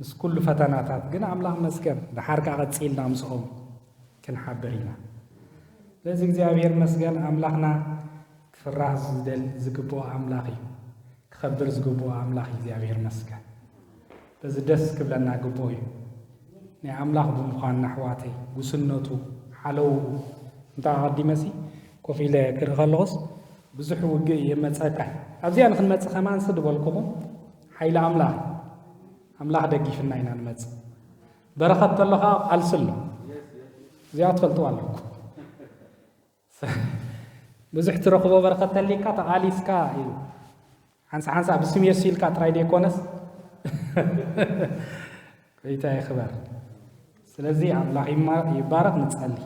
ምስ ኩሉ ፈተናታት ግን ኣምላኽ መስገን፣ ደሓር ከኣ ቀጺልና ምስኦም ክንሓብር ኢና። ስለዚ እግዚኣብሔር መስገን፣ ኣምላኽና ክፍራሕ ዝደል-፣ ዝግብኦ ኣምላኽ እዩ። ክኸብር ዝግብኦ ኣምላኽ እዩ እግዚኣብሔር መስገን። በዚ ደስ ክብለና ግብኦ እዩ። ናይ ኣምላኽ ብምዃንና ኣሕዋተይ፣ ጉስነቱ፣ ሓለውኡ፣ እንተ ኣቐዲመሲ ኮፍ ኢለ ክርኢ ከለኹስ ብዙሕ ውግእ የመጸካ። ኣብዚኣ ንክንመጽእ ከማንስ ዝበልኩኹም ሓይሊ ኣምላኽ እዩ። ኣምላኽ ደጊፍና ኢና ንመጽእ። በረኸት ተሎ ኸዓ ቃልሲ ኣሎ። እዚኣ ትፈልጥዋ ኣለኩም። ብዙሕ ትረኽቦ በረኸት ተሊካ ተቓሊስካ እዩ። ሓንሳ ሓንሳ ብስም የሱ ኢልካ ጥራይ ደይኮነስ። ጎይታ ይኽበር። ስለዚ ኣምላኽ ይማ-፣ ይባረኽ። ንጸሊ።